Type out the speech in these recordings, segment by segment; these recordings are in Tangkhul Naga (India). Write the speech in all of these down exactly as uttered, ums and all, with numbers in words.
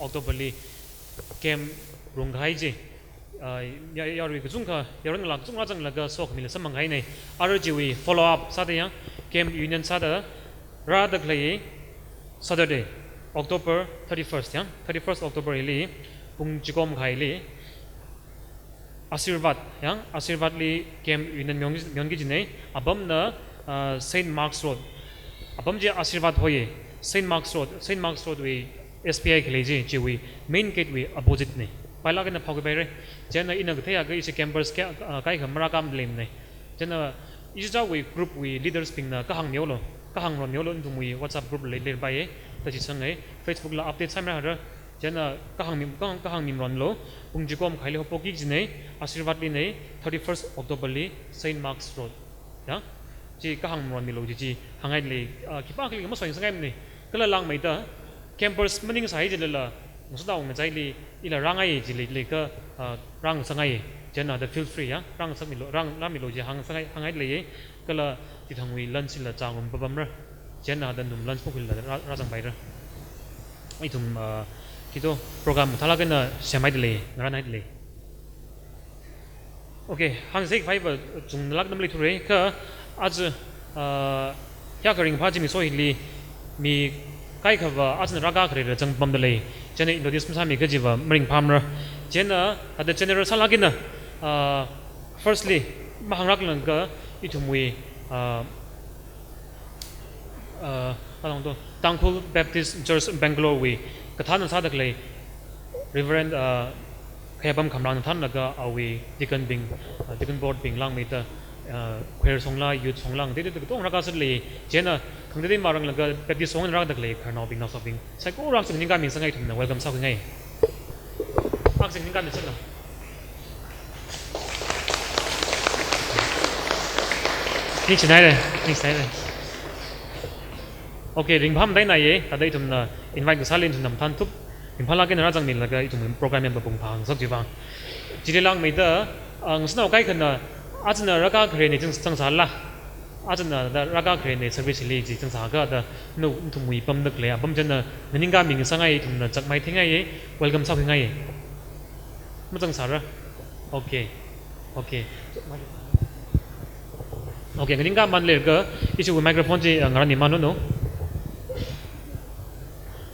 October li camp rungkahai chi, ah, ya-, yarui kachungkha, yaron ngalā kachungkha rāzanglaga sokhami la samphangkahaina. Arui chiwui follow up sāda yang, camp reunion sāda rāda khalei Saturday, October thirty-first yang, thirty-first October li, pung chikom kahaili, Asirvad, yang, Asirvad li camp reunion mion-, mionki kajina, apamna, ah, Saint Mark's Road. Apam chi Asirvad hoi, Saint Mark's Road, Saint Mark's Road wui S B I khalei chi, chiwui main gate wui opposite na. Pailāk eina phākhui paira. Chieina ina kathei akha ishi campers kha, ah, kaikha marākāmda leimana. Chieina ichichāwui group wui leaders bingna kahāngmihaolu, kahāngronmihaolu, nathumwui WhatsApp group lei, leipai, da chi sāngai, Facebook la update sāmira hara. Chieina kahāngmi, kahāng, kahāngmi ronlu, pung chikom kahaili haophoki kajina, Asirvad lina, thirty-first October li, Saint Mark's Road. Ya? Chi kahāng ronmilu chi chi hāngngailei, ah, khipākhali masoisangngaimana. Kala langmeida, campers maningsāhai jilala, ngasotnao ngachaili ila rāngai jilala kha, ah, rāngasakngai. Chieina da feel free ya, rāngasakmilu, rāng, rāmilu chi hāngsāngai, hāngngailei. Kala chithangwui lunch la chāngarum papamra. Chieina da nathum lunch phokhuila rā, rāzangpaira. Ithum, ah, kito program mathālāk eina semhaida lei, ngarānhaida lei. Okay, hāngsa khavai va chungnalāk eina maleithura, kha aja, ah, hiyākha ringphā zimiksho hili mi kaikhava ajana rākākharela zangpamda lei. Chieina introduce masāmi kajiva maringphāmara. Chieina, ah, ada general sālāk eina, ah, firstly, mahānglākla kha ithumwui, ah, ah, along to, Tangkhul Baptist Church Bangalore wui kathānna sāda khalei Reverend, ah, Khayapam Khamrangna thānlaga awui deacon bing, ah, deacon board bing langmeida, ah, choir songla, youth songla, ngateitei katonga rākāsāda lei. Chieina khangateitei maranglaga Baptist song rāda khalei khararnaobing, naosabing saikora akha nganingkāmi sāngai, ithumna welcome sākhuingai. Akha nganingkāmi sālu. Ningshinaira, ningshinaira. Okay, ringphā matainaiya, thāda ithumna invite kasāli ithumna mathānthup, ringphālāk eina rāzangmilaga ithum program yangpapung phāngasak chiwui vang. Chili langmeida, ah, ngasotnao kaikhana, ajana rākākharena zang, zangsāla. Ajana da rākākharena service li chi zangsākha da, nu, nathumwui pamda khalei apam chieina nganingkāmi sāngai, ithumna chakmai theingai, welcome sākhuingai. Mazangsāra? Okay. Okay. Okay, nganingkāmana leikha, ishiwui microphone chi, ah, ngarānmimānlu no.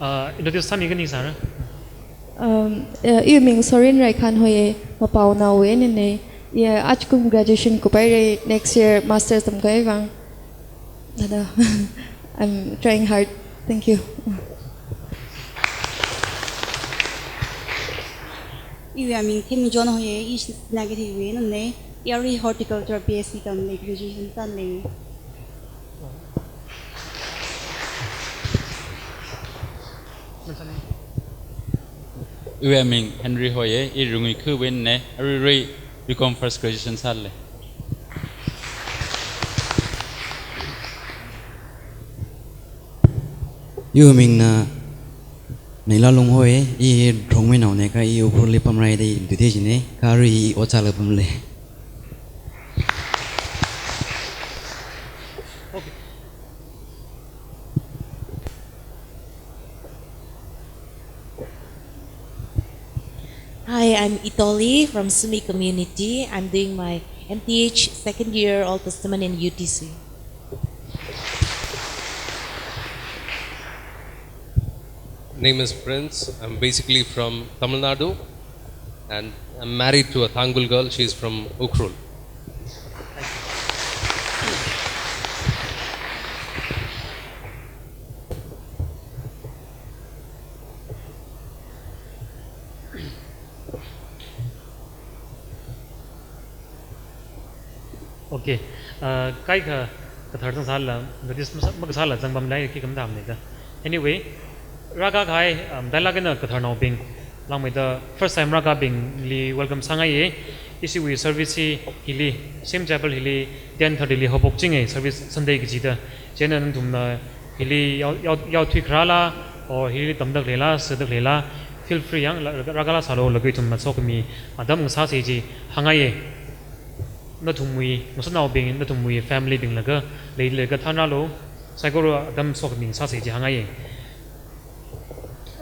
Ah, introduce sāmi kaningsāra? Um, uh, iwui ming Sorin Raikhan hoi, Mapaonaowui einana. Ya, ajakum graduation kuphaira, next year masters tamkhavai vang. Thāda, I'm trying hard. Thank you. Iwui ming Themmi John hoi, ishi Sinakeitheiwui einana. Arui horticulture B S C tamli, graduation sālei. Iwui ming Henry hoi, i Rungui khawui einana, aruirui B Com first graduation sālei. Iwui mingna Neilalung hoi, i Rongmeinaona kha i Ukhrulli pamra da ithum theikajina, kha arui i ot sālaga pamlei. Hi, I'm Itoli from Sumi Community. I'm doing my M T H second year Old Testament in U T C. Name is Prince. I'm basically from Tamil Nadu, and I'm married to a Tangkhul girl. She's from Ukhrul. Okay. Uh, kaikha kathar zangsāla, notice masa-, makasāla zangpamlei, khi khamdam ne da. Anyway, rākākahai, um, dialogue na katharnaobing, langmeida first time rākābingli welcome sāngaiya. Ishiwui service hi hili, same chapel hili, ten thirty li haophokchinga, service Sunday kajida. Chieina nathumna hili yao, yao, yaothui kharāla, or hili tamda khaleila, sāda khaleila, feel free yang, la, la, rākāla sālu, laga ithumna sokhami atam ngasāsa chi hāngngaiya. Nathumwui, ngasotnaobing, nathumwui family bing laga, lei, leilaga thānrālu, saikora atam sokhami ngasāsa chi hāngngaiya.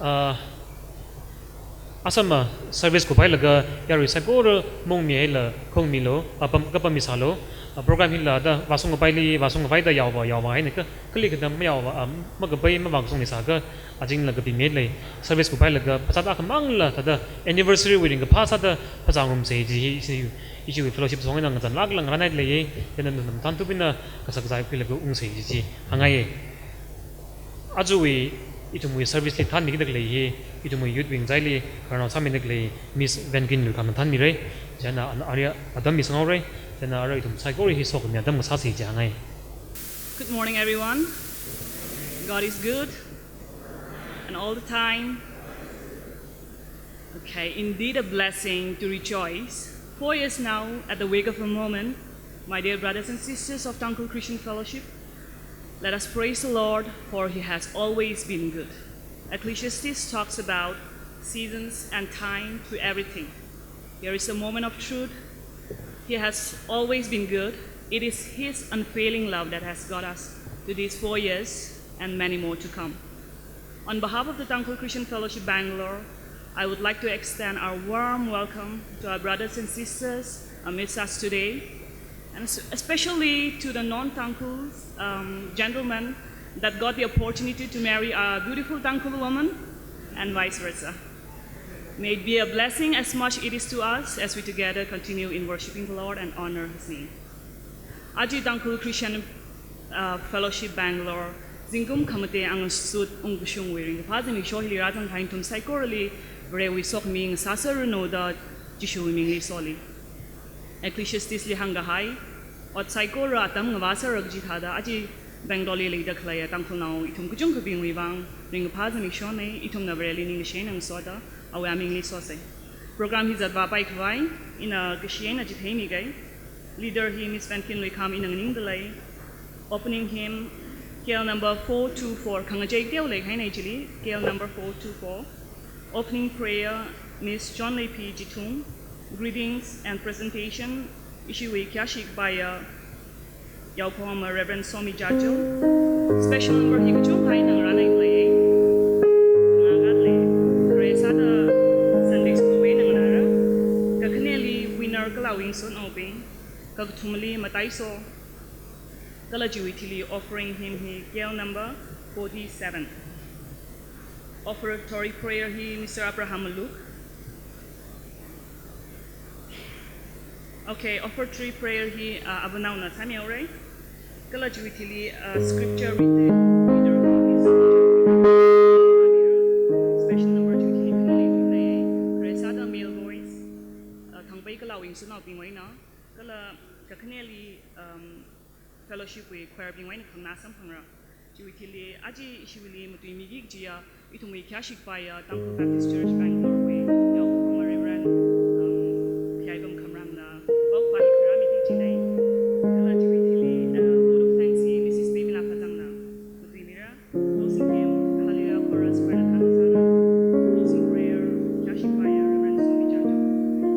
Ah, Asama service kuphailaga yarui saikora mongmi haila khongmilu, apam kapam misālu, a program hila da vāshung kapaili, vāshung kapaida yaova, yaova haina ka, kali kada mayaova, a, makapai mavāshung misā ka, ajingla kapi mi lei, service kuphailaga phasā da khamangla, thāda anniversary wui ringkaphā sāda phasā ngarumsa chi, chi, chi fellowship song ina ngazanlākla ngarānai lei, chieina nathum mathān tupina kasak zai khuilaga ungsa chi, chi, hāngai. Ajawui, ithumwui service li thānmikida khalei hi, ithumwui youth wing zaili, khararnao sāmida khalei Miss Van Kin Lui khamna thānmirai, chieina an-, arui atam misanghaorai, chieina arui ithum saikora hi sokhami atam ngasāsa chi hāngai. Good morning, everyone. God is good, and all the time. Okay, indeed a blessing to rejoice. Four years now, at the wake of a moment, my dear brothers and sisters of Tangkhul Christian Fellowship, let us praise the Lord, for he has always been good. Ecclesiastes talks about seasons and time to everything. Here is a moment of truth. He has always been good. It is his unfailing love that has got us to these four years and many more to come. On behalf of the Tangkhul Christian Fellowship Bangalore, I would like to extend our warm welcome to our brothers and sisters amidst us today, and es-, especially to the non-Tangkhul, um, gentleman that got the opportunity to marry a beautiful Tangkhul woman, and vice versa. May it be a blessing as much it is to us as we together continue in worshiping the Lord and honor his name. Aja Tangkhul Christian, uh, Fellowship Bangalore zingkum khamatei angashut ungkashungwui ringkaphā zimiksho hili rāzangkahai nathum saikorali Varewui sokhami ngasāserranu da Jishuwui mingli soli. Ecclesiastes li hāngkahai, ot saikora atam ngavāserra kaji thāda, aja Bangalore li leida khaleiya Tangkhulnao ithum kachungkhabingwui vang ringkaphā zimikshona, ithumna Vareli ningkashi eina ngasoda, awui amingli sosa. Program hi zatvāpai khavai ina kashi eina chitheimiga. Leader hi Miss Van Kin Lui Kham ina nganingda lei. Opening hymn, K L number four two four. Khangachei kateo leikahaina chili, K L number four two four. Opening prayer, Miss Chonleipi Jithung. Greetings and presentation, ishiwui khayāshi kapaiya yaophokma Reverend Somi Jajul. Special number hi kachungkha eina ngarānai lei. Ngakhat lei. Khare sāda Sunday school wui eina nganāra. Kakhaneli winner kala Wingsunnaobing. Kakathumali Mataiso. Kala chiwui thili offering hymn hi K L number forty-seven. Offertory prayer hi Mister Abraham Maluk. Okay, offertory prayer hi, uh, Abunnaona sāmihaora. Kala chiwui thili, uh, scripture reader, reader hi Miss Special number chiwui thili khanili lei, khare sāda male voice, uh, Thangpai kala Wingsunnaobingwui eina. Kala kakhaneli, um, fellowship wui choir bingwui eina khanganā samphangra. Chiwui thili aja ishiwuili matuimiki kajiya ithumwui khayāshi kapaiya Tangkhul Baptist Church Bangalore wui yaophokma Reverend, um, Phiaipam Khamrangna, pao pāhi kharā miki kajinei. Kala chiwui thili, uh, vote of thanks hi Missus Pemila Phatangna matuimira. Closing hymn, Hallelujah Chorus, Brother Khanasana. Closing prayer, khayāshi kapaiya Reverend Somi Jajul.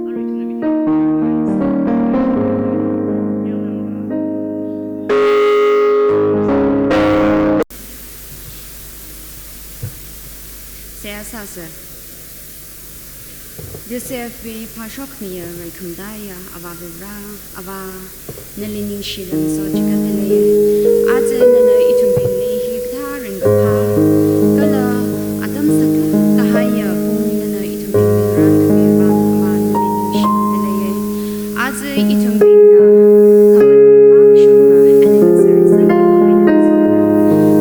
Arui ithumna meeting, guys. Hail Namba. Seihā sāsa. D C F wui phāshokmiya Raikhamataiya Avā Varivara, Avā, nali ningshi ngasot chikatda leiya. Aja nana ithumbingli hikathā ringkaphā kala atam saklāk kahaiya pung nana ithumbingli ngarānkhami vang Avā nali ningshida leiya. Aja ithumbingna khamani mangshungna anniversary sākhavai eina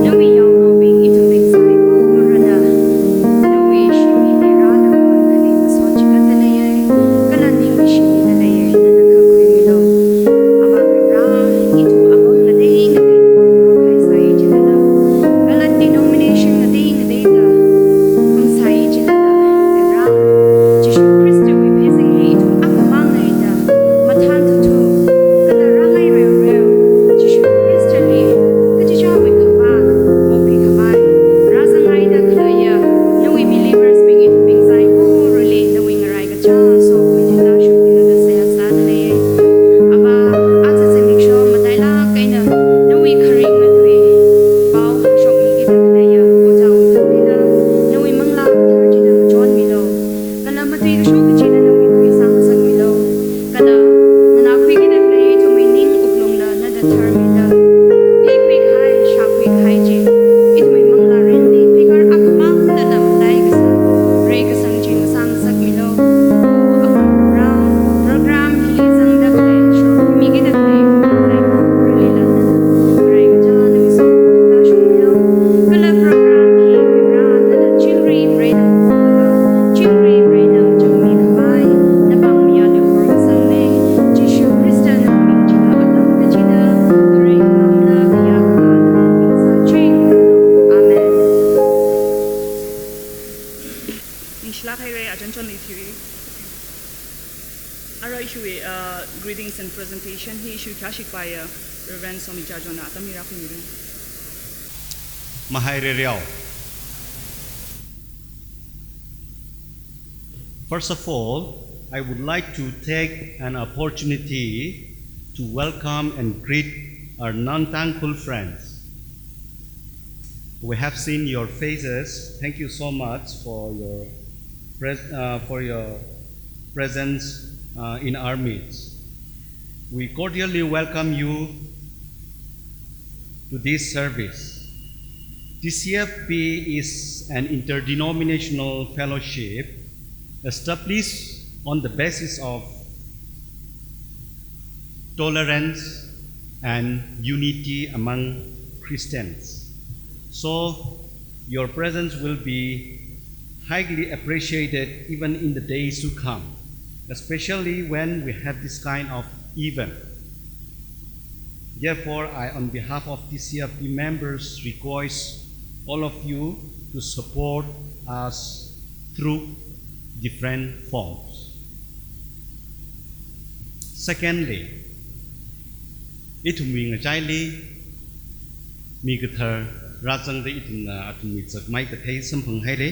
nawui yaonaobing ithumbing saikorana nawui shimli rālaga nali ngasot chikatda leiya, kala ningkashi mida leiya, nana khakhuimilu. Avā Varivara, ithum apam ngatei ngateida pamngarok haisai jilala, kala denomination ngatei ngateida pamsai jilala, Varivara, Jishu Khristawui pheisingli ithum akhamang ngaida mathān thuthu, kala rāngai reoreo, Jishu Khristali kachichāwui khavāt mokhui khavai rāzangngaida khaleiya nawui believers bing ithumbing saikorali nawui ngarai kachā sokhami thāda shokmilu da seihā sāda lei. Avā, aja zimiksho matailāk eina nawui kharinga tui pao phāshokmikida khaleiya ojāwui thangli da nawui Manglā Kathara china ngachonmilu. Kala Reverend Somi Charjona atam mi rākhuimira. Mahairereo. First of all, I would like to take an opportunity to welcome and greet our non-Tangkhul friends. We have seen your faces. Thank you so much for your pres-, uh, for your presence, uh, in our midst. We cordially welcome you to this service. T C F P is an interdenominational fellowship established on the basis of tolerance and unity among Christians. So, your presence will be highly appreciated even in the days to come, especially when we have this kind of event. Therefore, I, on behalf of T C F P members, request all of you to support us through different forms. Secondly, ithumwui ngachaili mi kathar rāzangda ithumna athumwui zakmai kathei samphanghaira.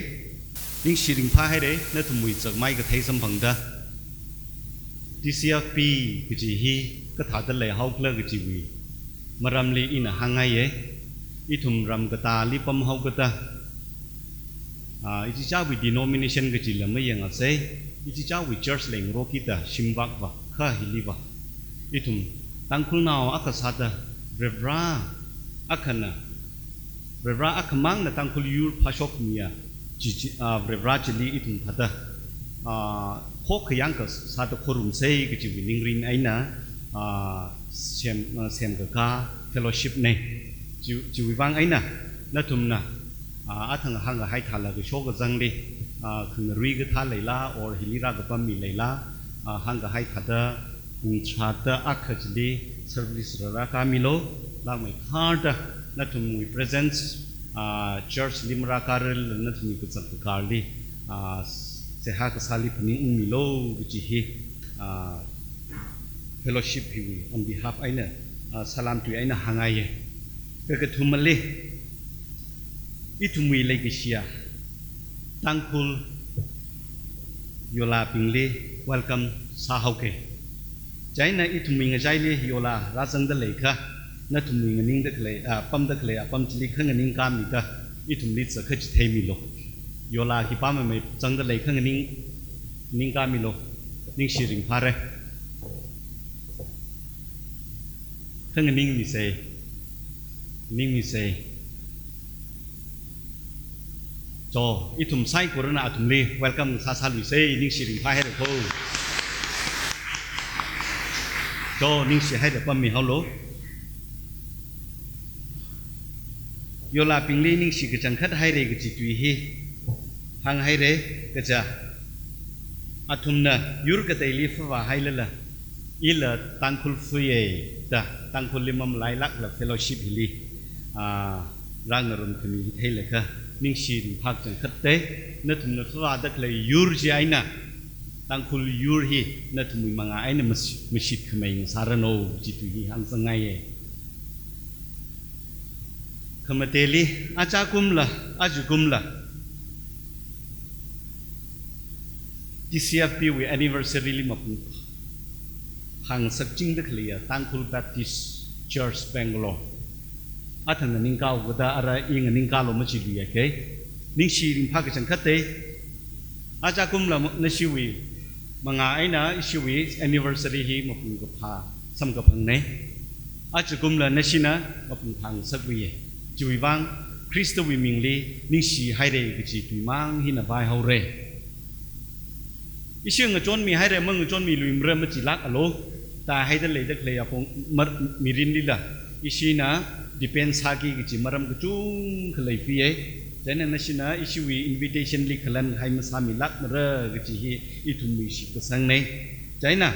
Ningshi ringphāhaira, nathumwui zakmai kathei samphangda. T C F P kaji hi kathāda leihaokhala kajiwui maramli ina hāngngaiya. Ithum ram katāli pamhaokada, ah, ichichāwui denomination kajila mayangngasei, ichichāwui church leingarokida shimvakva, kha hiliva ithum Tangkhulnao akha sāda, Varivara akhana, Varivara akhamangna Tangkhul yur phāshokmiya, chi, chi, ah, Varivara chili ithum thāda, ah, khokkha yangkha sāda khorumsei kajiwui ningrin eina, ah, sem, ah, semkakā fellowship na. Chi, chiwui vang eina nathumna, ah, athang hāngkahai thāla kasho kazangli, ah, khangarui kathā leila, or hili rākapam mi leila, ah, hāngkahai thāda pung tharāda akha chili service rārākāmilu, lāngmeikharda nathumwui presence, ah, church li marākārarla nathumwui kazang kakārli, ah, seihā kasāli phaningungmilu kaji hi, ah, fellowship hiwui on behalf eina, ah, salam tui eina hāngngaiya. Kakathumali, ithumwui leikashiya Tangkhul yolābingli welcome sāhaoga. Chieina ithumwui ngachaili yolā rāzangda leikha, nathumwui nganingda khalei, ah, pamda khalei apam chili kha nganingkāmida, ithumli zakha chitheimilu. Yolā khipāmeimei zangda leikha nganing, nganingkāmilu. Ningshi ringphāra. Kha nganingmisei. Nganingmisei. Cho, ithum saikorana athumli welcome sāsāluisei, ningshi ringphāhaira kho. Cho, ningshihaida pammihaolu. Yolābingli ningshi kachangkhat haira kaji tui hi hānghaira, kaja athumna yur kateili phāvāhailala, ila Tangkhul fuiya da, Tangkhulli mamalailākla fellowship hili, ah, rāngarumkhami hi theilakha, ningshi ringphā kachangkhatta, nathumna phāvāda khalei yur chi eina, Tangkhul yur hi nathumwui mangā eina mashi-, mashitkhamei ngasāranu kaji tui hi hāngzangngaiya. Khamateli, achakumla, ajakumla, T C F P wui anniversary li mapung phāngasakchingda khaleiya Tangkhul Baptist Church Bangalore. Athang nganingkāhaokada ara i nganingkālu machiluiya kei. Ningshi ringphā kachangkhatta. Achakumla ma-, nashiwui mangā eina ishiwui anniversary hi mapung kaphā samkaphangna. Achakumla nashina mapung phāngasakluiya. Chiwui vang Khristawui mingli ningshihaira kaji tuimang hina vaihaora. Ishi ngachonmihaira, mangachonmiluimara machilākalu, tāhaida leida khalei apong mar-, mirinlila, ishina depend sāki kaji maram kachungkha leipiya. Chieina nashina ishiwui invitation li khalan hai masāmilākmara kaji hi ithumwui shitkasangna. Chieina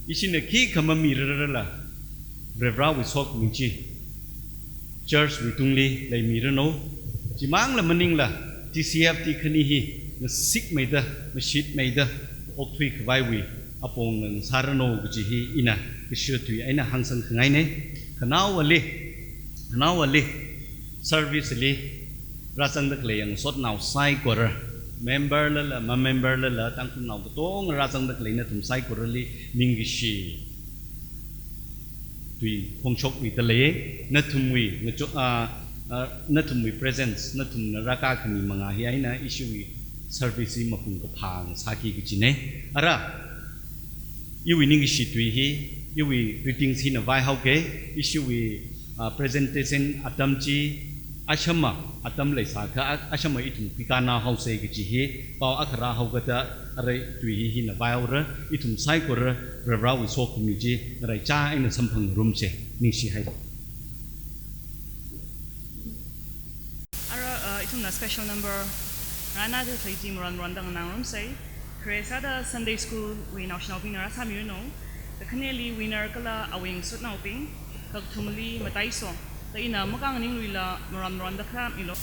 ishina khikha mamirarala, Varivarawui sokhami chi church wui tungli leimiranu. Chimangla maningla, T C F T khani hi ngasikmeida, mashitmeida okthuikhavaiwui apong ngasāranu kaji hi ina kashu tui eina hāngsang khangaina. Khanaowali, khanaowali, service li rāzangda khalei yangsotnao saikora, member lala, ma-member lala, Tangkhulnao katonga rāzangda khalei nathum saikorali ningkashi tui phongshokmida lei. Nathumwui ngacho-, ah, ah, nathumwui presence, nathumna rākā khami manga hi eina ishiwui service hi mapung kaphā sāki kajina. Ara, iwui ningkashi tui hi, iwui greetings hina vaihaoki, ishiwui, ah, presentation atam chi, ashama atam leisākha, a-, ashama ithum khuikānā haosa kaji hi, pao akha rāhaokada, ara tui hi hina vaihaora, ithum saikora, Varivarāwui sokhami chi, ngaraichā eina samphangrumsa, ningshihai. Ara, uh, ithumna special number rānāda khalei chi maron maronda nganāngarumsa. Khare sāda Sunday School wui naoshinaobingna rāsāmiranu. Kakhaneli winner kala awui ngasotnaobing, kakathumli mataiso. Da ina makānganingluila maron maronda kharāmilu.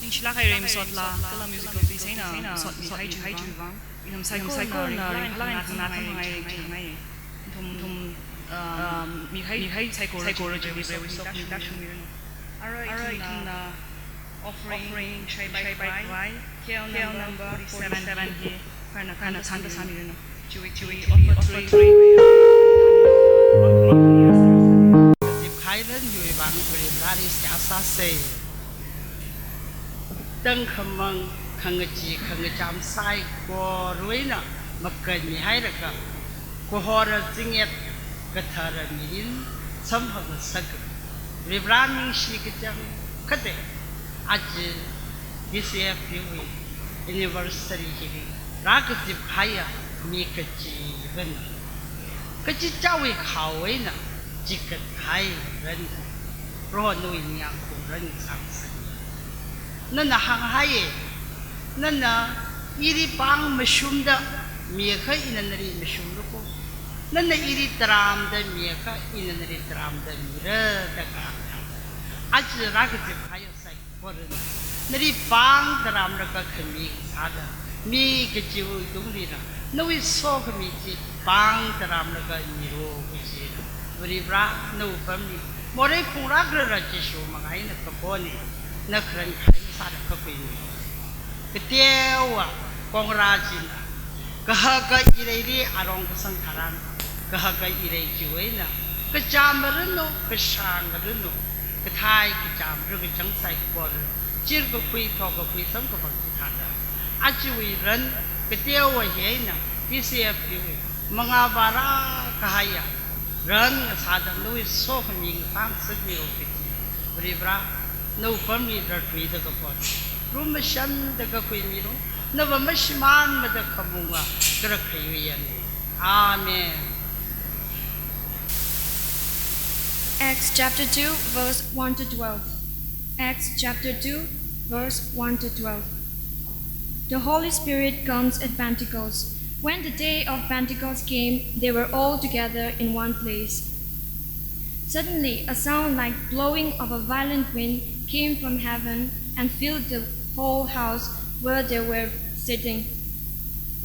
Shilak hai rem sotla, kala musical piece eina sotmihai chiwui vang, ithum saikorana ringphālāk eina khangnathāmei. Ithum, ithum, um, mihai, mihai saikora, saikora chiwui vang sotmida shungmiranu. Arui ithumna offering shaipai khavai, K L number forty-seven hi, khararna khangnathāsāmiranu. Chiwui, chiwui, offer three. Kazip kahai ran hiwui vang Vareli seihā sāsa. Tangkhamang khangachee khangacham saikorawui eina makanmi hailakha, kahora zingyet kathara mirin samphang ngasaka. Varivara ningshi kachang kate, aja B C F P wui anniversary hili rākazip kahaiya mi kachiva̱na. Kachichāwui khawui eina chikat kahai ran, Proho nawui ningyāng khaung ran sangsa. Nana hānghaiya, nana ili pāng mashumda miakha ina nali mashumra ko. Nana ili tarāmda miakha ina nali tarāmda mira da kahāng. Aja rākazip kahaiya saikorana, nali pāng tarāmlaga khami sāda, mi kachiwui tunglila nawui sokhami chi pāng tarāmlaga milu kaji. Varivara nawui apamli morei phungrākrara Jishu mangā eina kapona. Na kharan kahai masāda kakhuimi. Kateowa kongra china kahaka ireili arong kasang tharan, kahaka irei chiwui eina kacham maranu, kashāng maranu, kathei kacham rakachang saikora, chirkakhui thokakhui samkaphang chithāda, ajawui ran kateowa hi eina B C F P wui mangā vāra kahaiya ran ngasāda nawui sokhami ngasāngasakmilu kaji. Varivara nawui apamli rarthuida kapona, rumashanda kakhuimilu. Nava mashimānmada khamunga karakhaiwui yangna. Amen. Acts chapter two, verse one to twelve. Acts chapter two, verse one to twelve. The Holy Spirit comes at Pentecost. When the day of Pentecost came, they were all together in one place. Suddenly, a sound like blowing of a violent wind came from heaven and filled the whole house where they were sitting.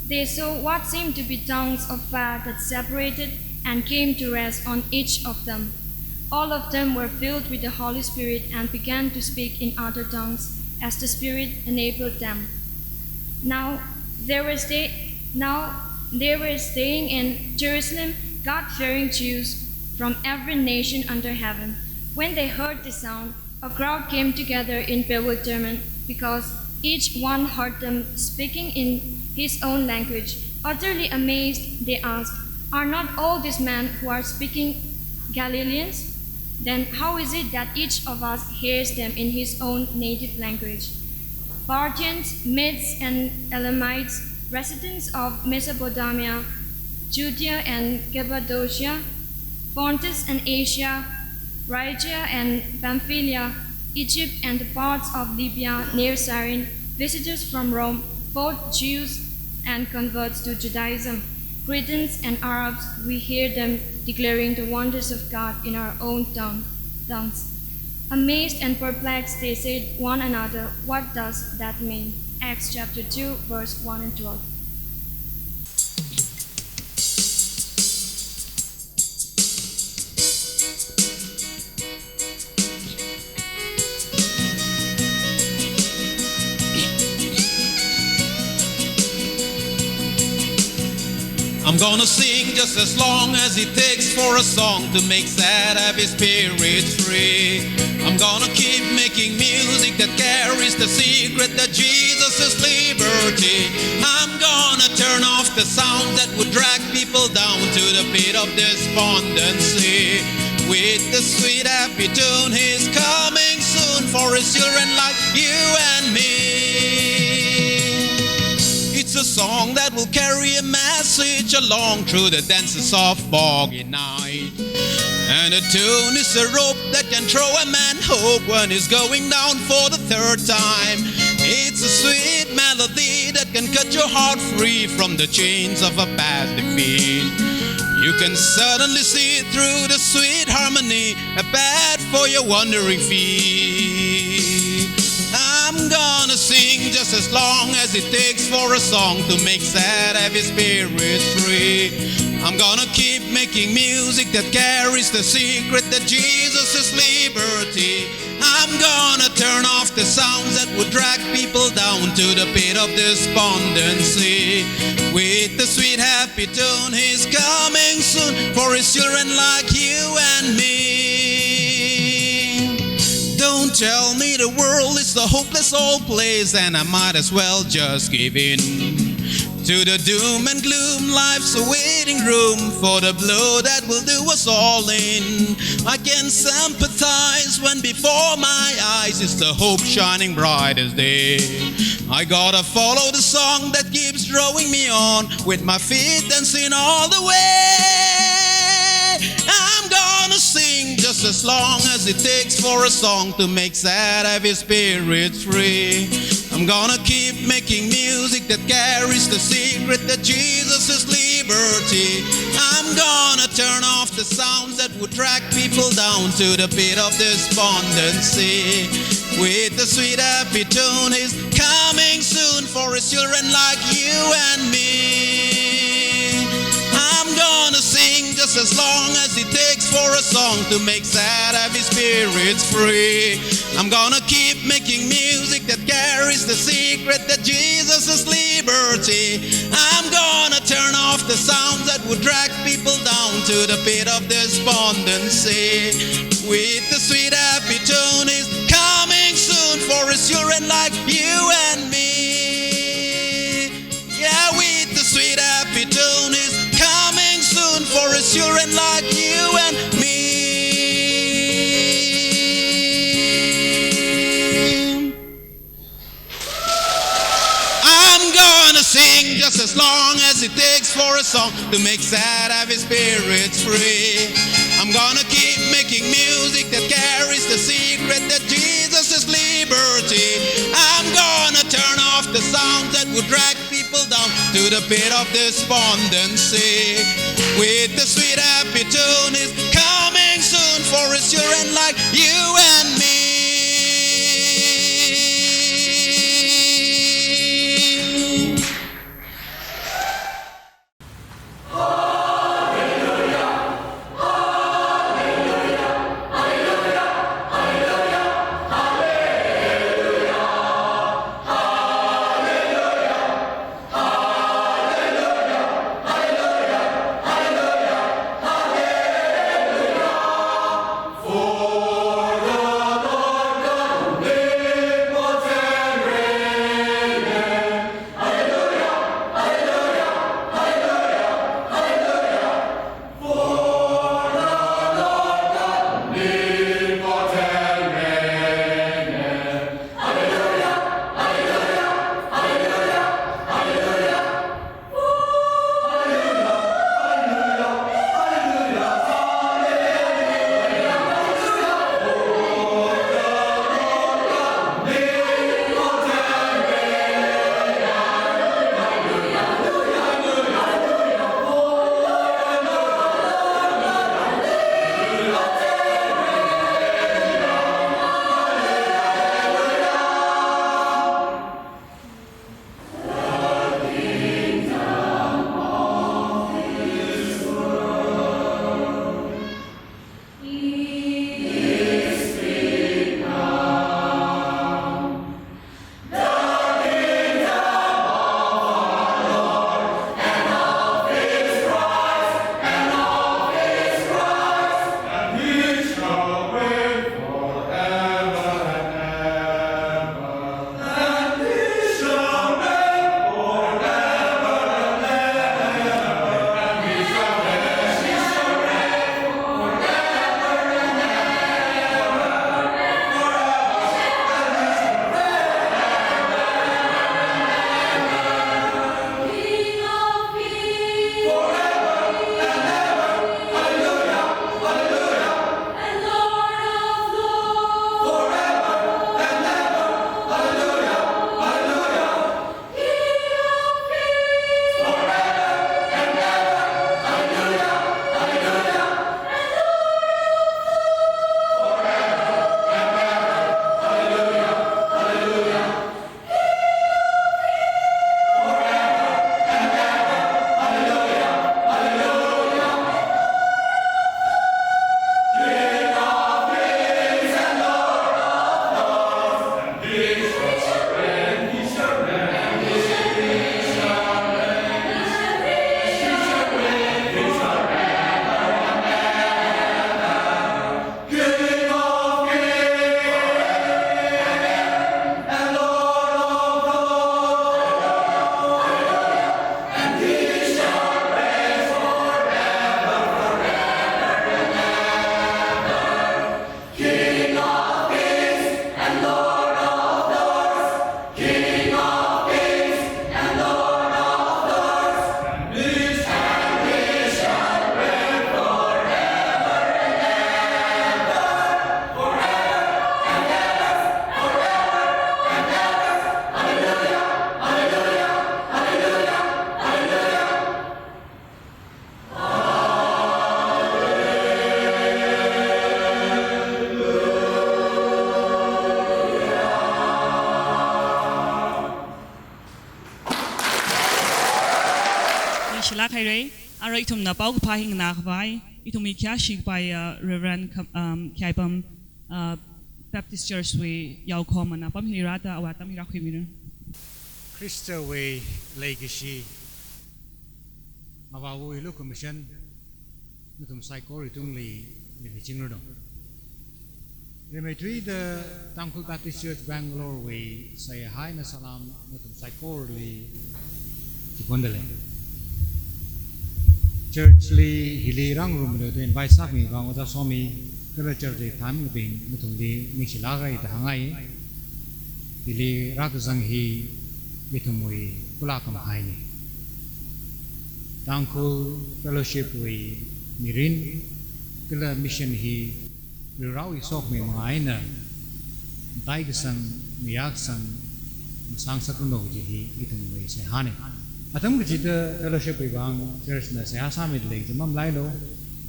They saw what seemed to be tongues of fire that separated and came to rest on each of them. All of them were filled with the Holy Spirit and began to speak in other tongues as the Spirit enabled them. Now they were stay-, now they were staying in Jerusalem, God-fearing Jews from every nation under heaven. When they heard the sound, a crowd came together in bewilderment because each one heard them speaking in his own language. Utterly amazed, they asked, "Are not all these men who are speaking Galileans? Then how is it that each of us hears them in his own native language?" Parthians, Medes, and Elamites, residents of Mesopotamia, Judea and Cappadocia, Pontus and Asia, Phrygia and Pamphylia, Egypt and the parts of Libya near Cyrene, visitors from Rome, both Jews and converts to Judaism, Cretans and Arabs, we hear them declaring the wonders of God in our own tongue, tongues. Amazed and perplexed, they said one another, "What does that mean?" Acts chapter two, verse one and twelve. I'm gonna sing just as long as it takes for a song to make sad, happy spirits free. I'm gonna keep making music that carries the secret that Jesus is liberty. I'm gonna turn off the sound that would drag people down to the pit of despondency. With the sweet happy tune, he's coming soon for his children like you and me. It's a song that will carry a message along through the dances of foggy night. And the tune is a rope that can throw a man hook when he's going down for the third time. It's a sweet melody that can cut your heart free from the chains of a past defeat. You can suddenly see through the sweet harmony, a path for your wandering feet. I'm gonna long as it takes for a song to make sad, heavy spirits free. I'm gonna keep making music that carries the secret that Jesus is liberty. I'm gonna turn off the sounds that would drag people down to the pit of despondency. With the sweet happy tune, he's coming soon for his children like you and me. Don't tell me the world is a hopeless old place and I might as well just give in to the doom and gloom. Life's a waiting room for the blow that will do us all in. I can sympathize when before my eyes is the hope shining bright as day. I gotta follow the song that keeps drawing me on, with my feet dancing all the way. I'm gonna sing just as long as it takes for a song to make sad, heavy spirits free. I'm gonna keep making music that carries the secret that Jesus is liberty. I'm gonna turn off the sounds that would drag people down to the pit of despondency. With the sweet happy tune, he's coming soon for his children like you and me. I'm gonna sing just as long as it takes for a song to make sad, heavy spirits free. I'm gonna keep making music that carries the secret that Jesus is liberty. I'm gonna turn off the sounds that would drag people down to the pit of despondency. With the sweet happy tune, he's coming soon for his children like you and me. Yeah, with the sweet happy tune, he's coming soon for his children like you and me. I'm gonna sing just as long as it takes for a song to make sad, heavy spirits free. I'm gonna keep making music that carries the secret that Jesus is liberty. I'm gonna turn off the sounds that would drag people down to the pit of despondency. With the sweet happy tune, he's coming soon for his children like you and me. Lākhaira, arui ithumna paokaphā hi nganākhavai, ithumwui khayāshi kapai, uh, Reverend Kham-, um, Khayapam, uh, Baptist Church wui yaokahomana apam hili rāda awui atam hi rākhuimira. Khristawui leikashi, Avāwui lukhamashan, nathum saikorali tungli leimichingranu. Rimeithuida Tangkhul Baptist Church Bangalore wui seihā eina salam nathum saikorali chiphondalei. Church li hili rāngarumlu da invite sākhami vang Ojā Somi kala church wui thānbing nathumli ningshilākra da hāngngai. Hili rākazang hi ithumwui khula kamahaina. Tangkhul Fellowship wui mirin kala mission hi Varivarāwui sokhami manga eina mataikasang, mayākasang, masāngasakra kaji hi ithumwui seihāna. Atam kachida fellowship wui vang church na seihā sāmida lei kaji mamalailu.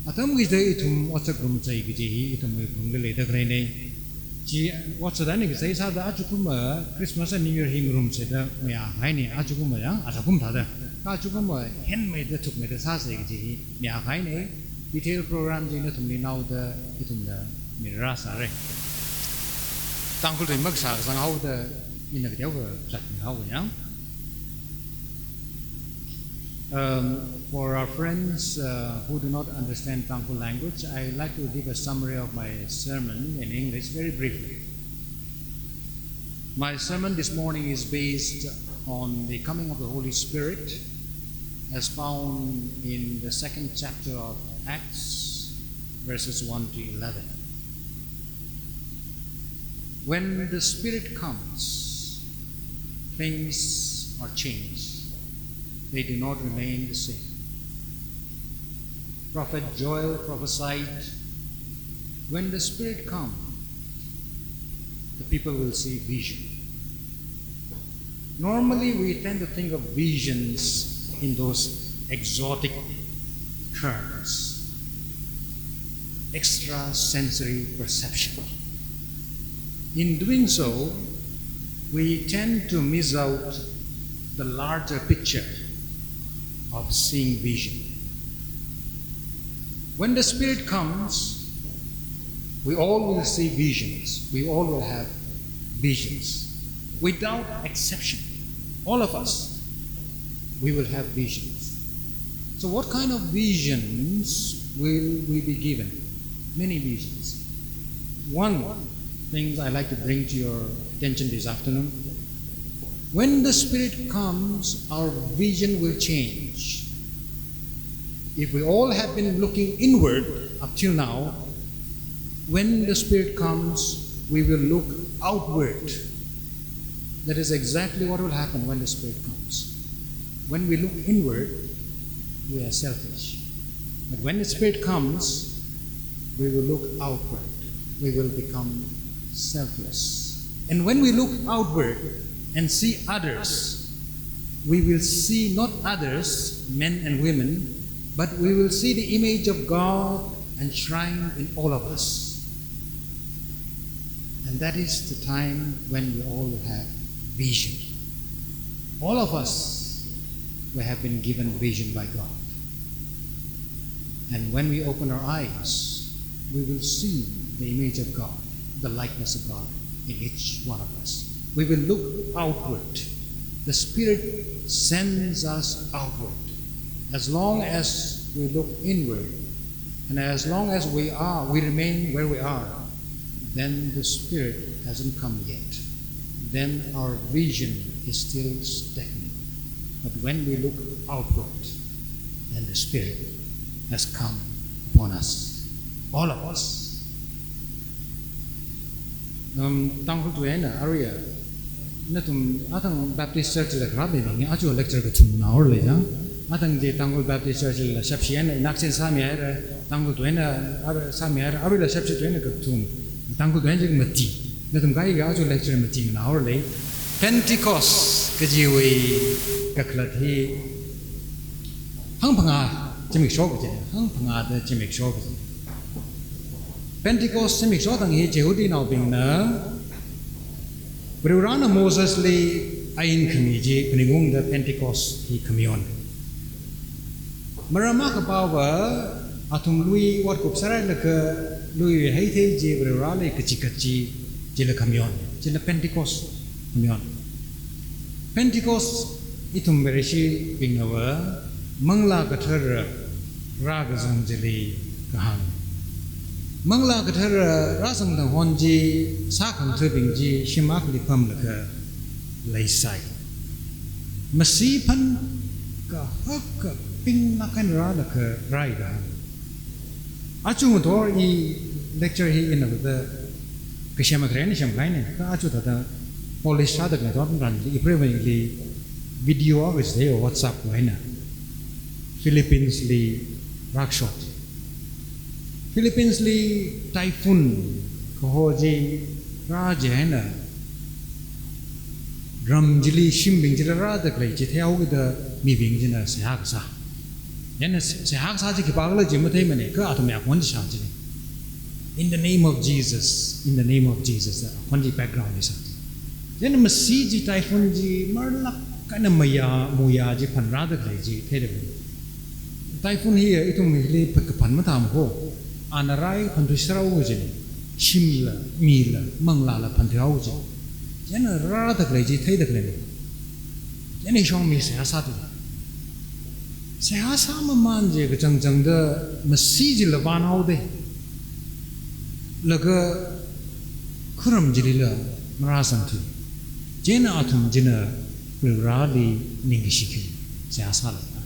Atam kachida ithum otsak ngarumchai kaji hi ithumwui phalungli leida khaleina. Chi otsak eina kachai sāda ajakumva Christmas and New Year hi ngarumchaida mayāhaina, ajakumva yang ajakum thāda. Kha ajakumva henmeida thukmeida sāsa kaji hi mayāhaina. Detail program chi nathumli naoda ithumna mirarāsāra. Tangkhul tui makasā kazang haoda ina kateokha zatmihaowa yang. Um, for our friends, uh, who do not understand Tangkhul language, I would like to give a summary of my sermon in English very briefly. My sermon this morning is based on the coming of the Holy Spirit as found in the second chapter of Acts, verses one to eleven. When the Spirit comes, things are changed. They do not remain the same. Prophet Joel prophesied, "When the Spirit comes, the people will see vision." Normally, we tend to think of visions in those exotic terms, extrasensory perception. In doing so, we tend to miss out the larger picture of seeing vision. When the Spirit comes, we all will see visions. We all will have visions. Without exception, all of us, we will have visions. So what kind of visions will we be given? Many visions. One thing I'd like to bring to your attention this afternoon, when the Spirit comes, our vision will change. If we all have been looking inward up till now, when the Spirit comes, we will look outward. That is exactly what will happen when the Spirit comes. When we look inward, we are selfish. But when the Spirit comes, we will look outward. We will become selfless. And when we look outward and see others, we will see not others, men and women, but we will see the image of God enshrined in all of us. And that is the time when we all will have vision. All of us, we have been given vision by God. And when we open our eyes, we will see the image of God, the likeness of God in each one of us. We will look outward. The Spirit sends us outward. As long as we look inward, and as long as we are, we remain where we are, then the Spirit hasn't come yet. Then our vision is still stagnant. But when we look outward, then the Spirit has come upon us, all of us. Um, Tangkhul tui eina aruiya, nathum athang Baptist Church la kharā bing, aja lecture kathum naorlei jang. Athang chi Tangkhul Baptist Church la shapshi eina inaksin sāmihaira, Tangkhul tui eina, ar-, sāmihaira, aruila shapshi tui eina kathum. Tangkhul tui eina chi mati. Nathum kaikha aja lecture mati naorlei. Pentecost kajiwui kakhalat hi hangphangā zimiksho kaji, hangphangāda zimiksho kaji. Pentecost zimiksho tang hi Jihudinaobingna, Varivarāna Mosesli ain khami chi phaningungda Pentecost hi khamayon. Maram akhava athum lui otkup sārai laga lui heithei chi Varivarali kachikat chi, chila khamayon, chila Pentecost khamayon. Pentecost ithum Vareshibingnava Manglā Kathara rākazang chili kahāng. Manglā Kathara rāzang tang hon chi sākhangathabing chi shim akhali pamlaga leisai. Masi phan kahak kaping lāk eina rālaga rāi kahāng. Aja ngathor i lecture hi ina vāda kasem akharen semkahaina, kha aja thāda polish sāda ngathor ran li April wui li video akha chithei WhatsApp wui eina. Philippines li rākashok. Philippines li typhoon kaho chi rā chieina ram chili shimbing chila rāda khalei chi theihaokida mibing china seihā kasā. Chieina se-, seihā kasā chi khipākhala chi matheimana, kha athum ya khon chi shā china. In the name of Jesus, in the name of Jesus, khon chi background li sā. Chieina masi chi typhoon chi marlāk eina maya, muya chi phan rāda khalei chi theida khalei. Typhoon hi ithum hili phat kaphan mathāmana ko, ana rāi phan tui sārao china, shimla, mila, manglāla phan tuihao chi. Chieina rāda khalei chi theida khaleina. Chieina shong mi seihā sāda. Seihā sāmamān chi kachangchangda masi chila vānhaoda. Laga kharam chilila marāzangthu. Chieina athum china Varivarali ningkashi khi seihā sālaga.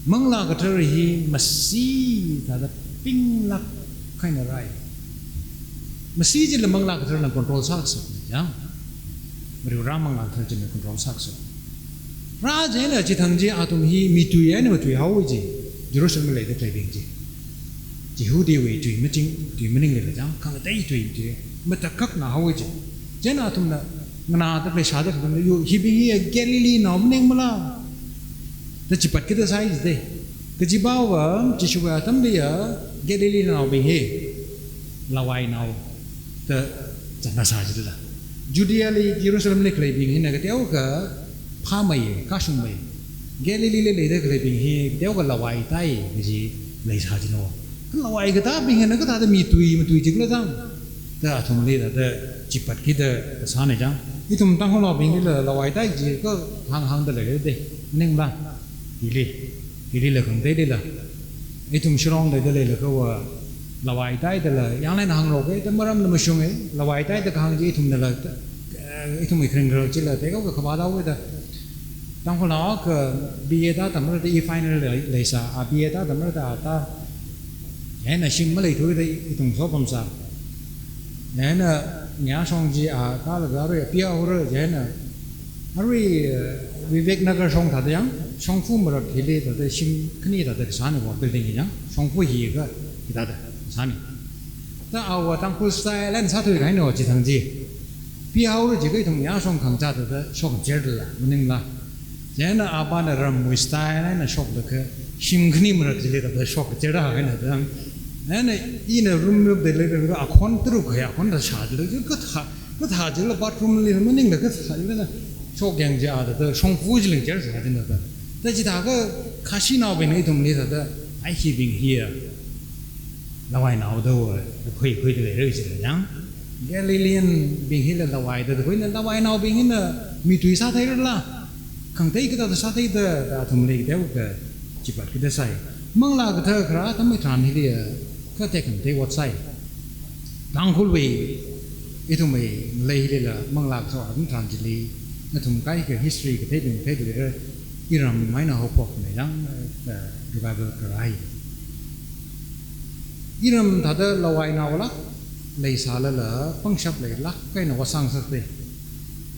Manglā Kathara hi masi thāda ping lāk eina rāi. Masi chila Manglā Katharana control sākasā, ya. Varivara Manglā Kathara china control sākasā. Rā chieina chithang chi athum hi mi tui eina matuihaowa chi, Jerusalem leida khaleibing chi. Jihudiwui tui maching, tui maningla chang, khangatei tui chi, matakhak nāhaowa chi. Chieina athumna nganāda khalei shāda khalei yu, hibing hi Galileanao maningmala da chipat kida sāi jida. Kajiva Jishuwui atamliya Galileanaobing hi lavainao da zanga sā jilala. Judeali Jerusalemli khaleibing hina kateokha phāmei, kashungmei. Galileali leida khaleibing hi kateokha lavai tai kaji leisā jino. Kha lavai katābing hina kathāda mi tui, matui jikhala chang da athumli thāda chipat kida kasāna chang. Ithum Tangkhulnaobinglila lavai tai kaji kahāng hāngda leida. Maningla. Hili. Hilila khangateilila. Ithum Shillong leida leilakhava lavai tai dala, yanglen hāngrok e, da maramla mashunga, lavai tai da kahāng chi ithumnala, eh, ithumwui kharing kharar chila, teokha khavāthaowa da. Tangkhulnao akha B A tātamra da i final lei, leisā, a B A tātamra da a tā. Chieina shim maleithuda ithum sopamsā. Chieina ngayā shong chi a tālaga arui a piya hura chieina. Arui, eh, Vivek Nagar shong thāda yang, shongfa marak hili thāda shim khani thāda kasāna ko building hi yang, shongfa hi kha hithāda kasāna. Da awa Tangkhul style eina sāthuikahaina chithang chi. Piya hura jiakha ithum ngayā shong khangachā thāda shokcherdala, maningla. Chieina apāna ramwui style eina shoklaga shim khani marak chili thāda shokcherda haina da. Chieina ina room room da leilaga akhon tharuk kahai akhon da shāda kathā, kathā chila bathroomli maningla kathā chila shokyang chi a da, da shongfa chili cherda sā jina da. Da chithākha Khashinaobingna ithumli thāda, ai hibing hiya lavainao da va, khuikhuida leira jila yang. Galileanbing hila lavai da, da khuina lavainaobing hina mi tui sātheirala. Khangatei kathāda sātheida, da athumli teokha chipat kida sāi. Manglā Kathara kharā atam tharan hiliya, kha tekhamatei ot sāi. Tangkhulwui, ithumwui ngalei hilila Manglā Kathara atam tharan chili, nathum kaikha history katheibing theida leira, iram eina haophokna yang, eh, revival kharā hi. Iram thāda lavainaolāk leisālala, pangshap leilāk eina vāsang sāda.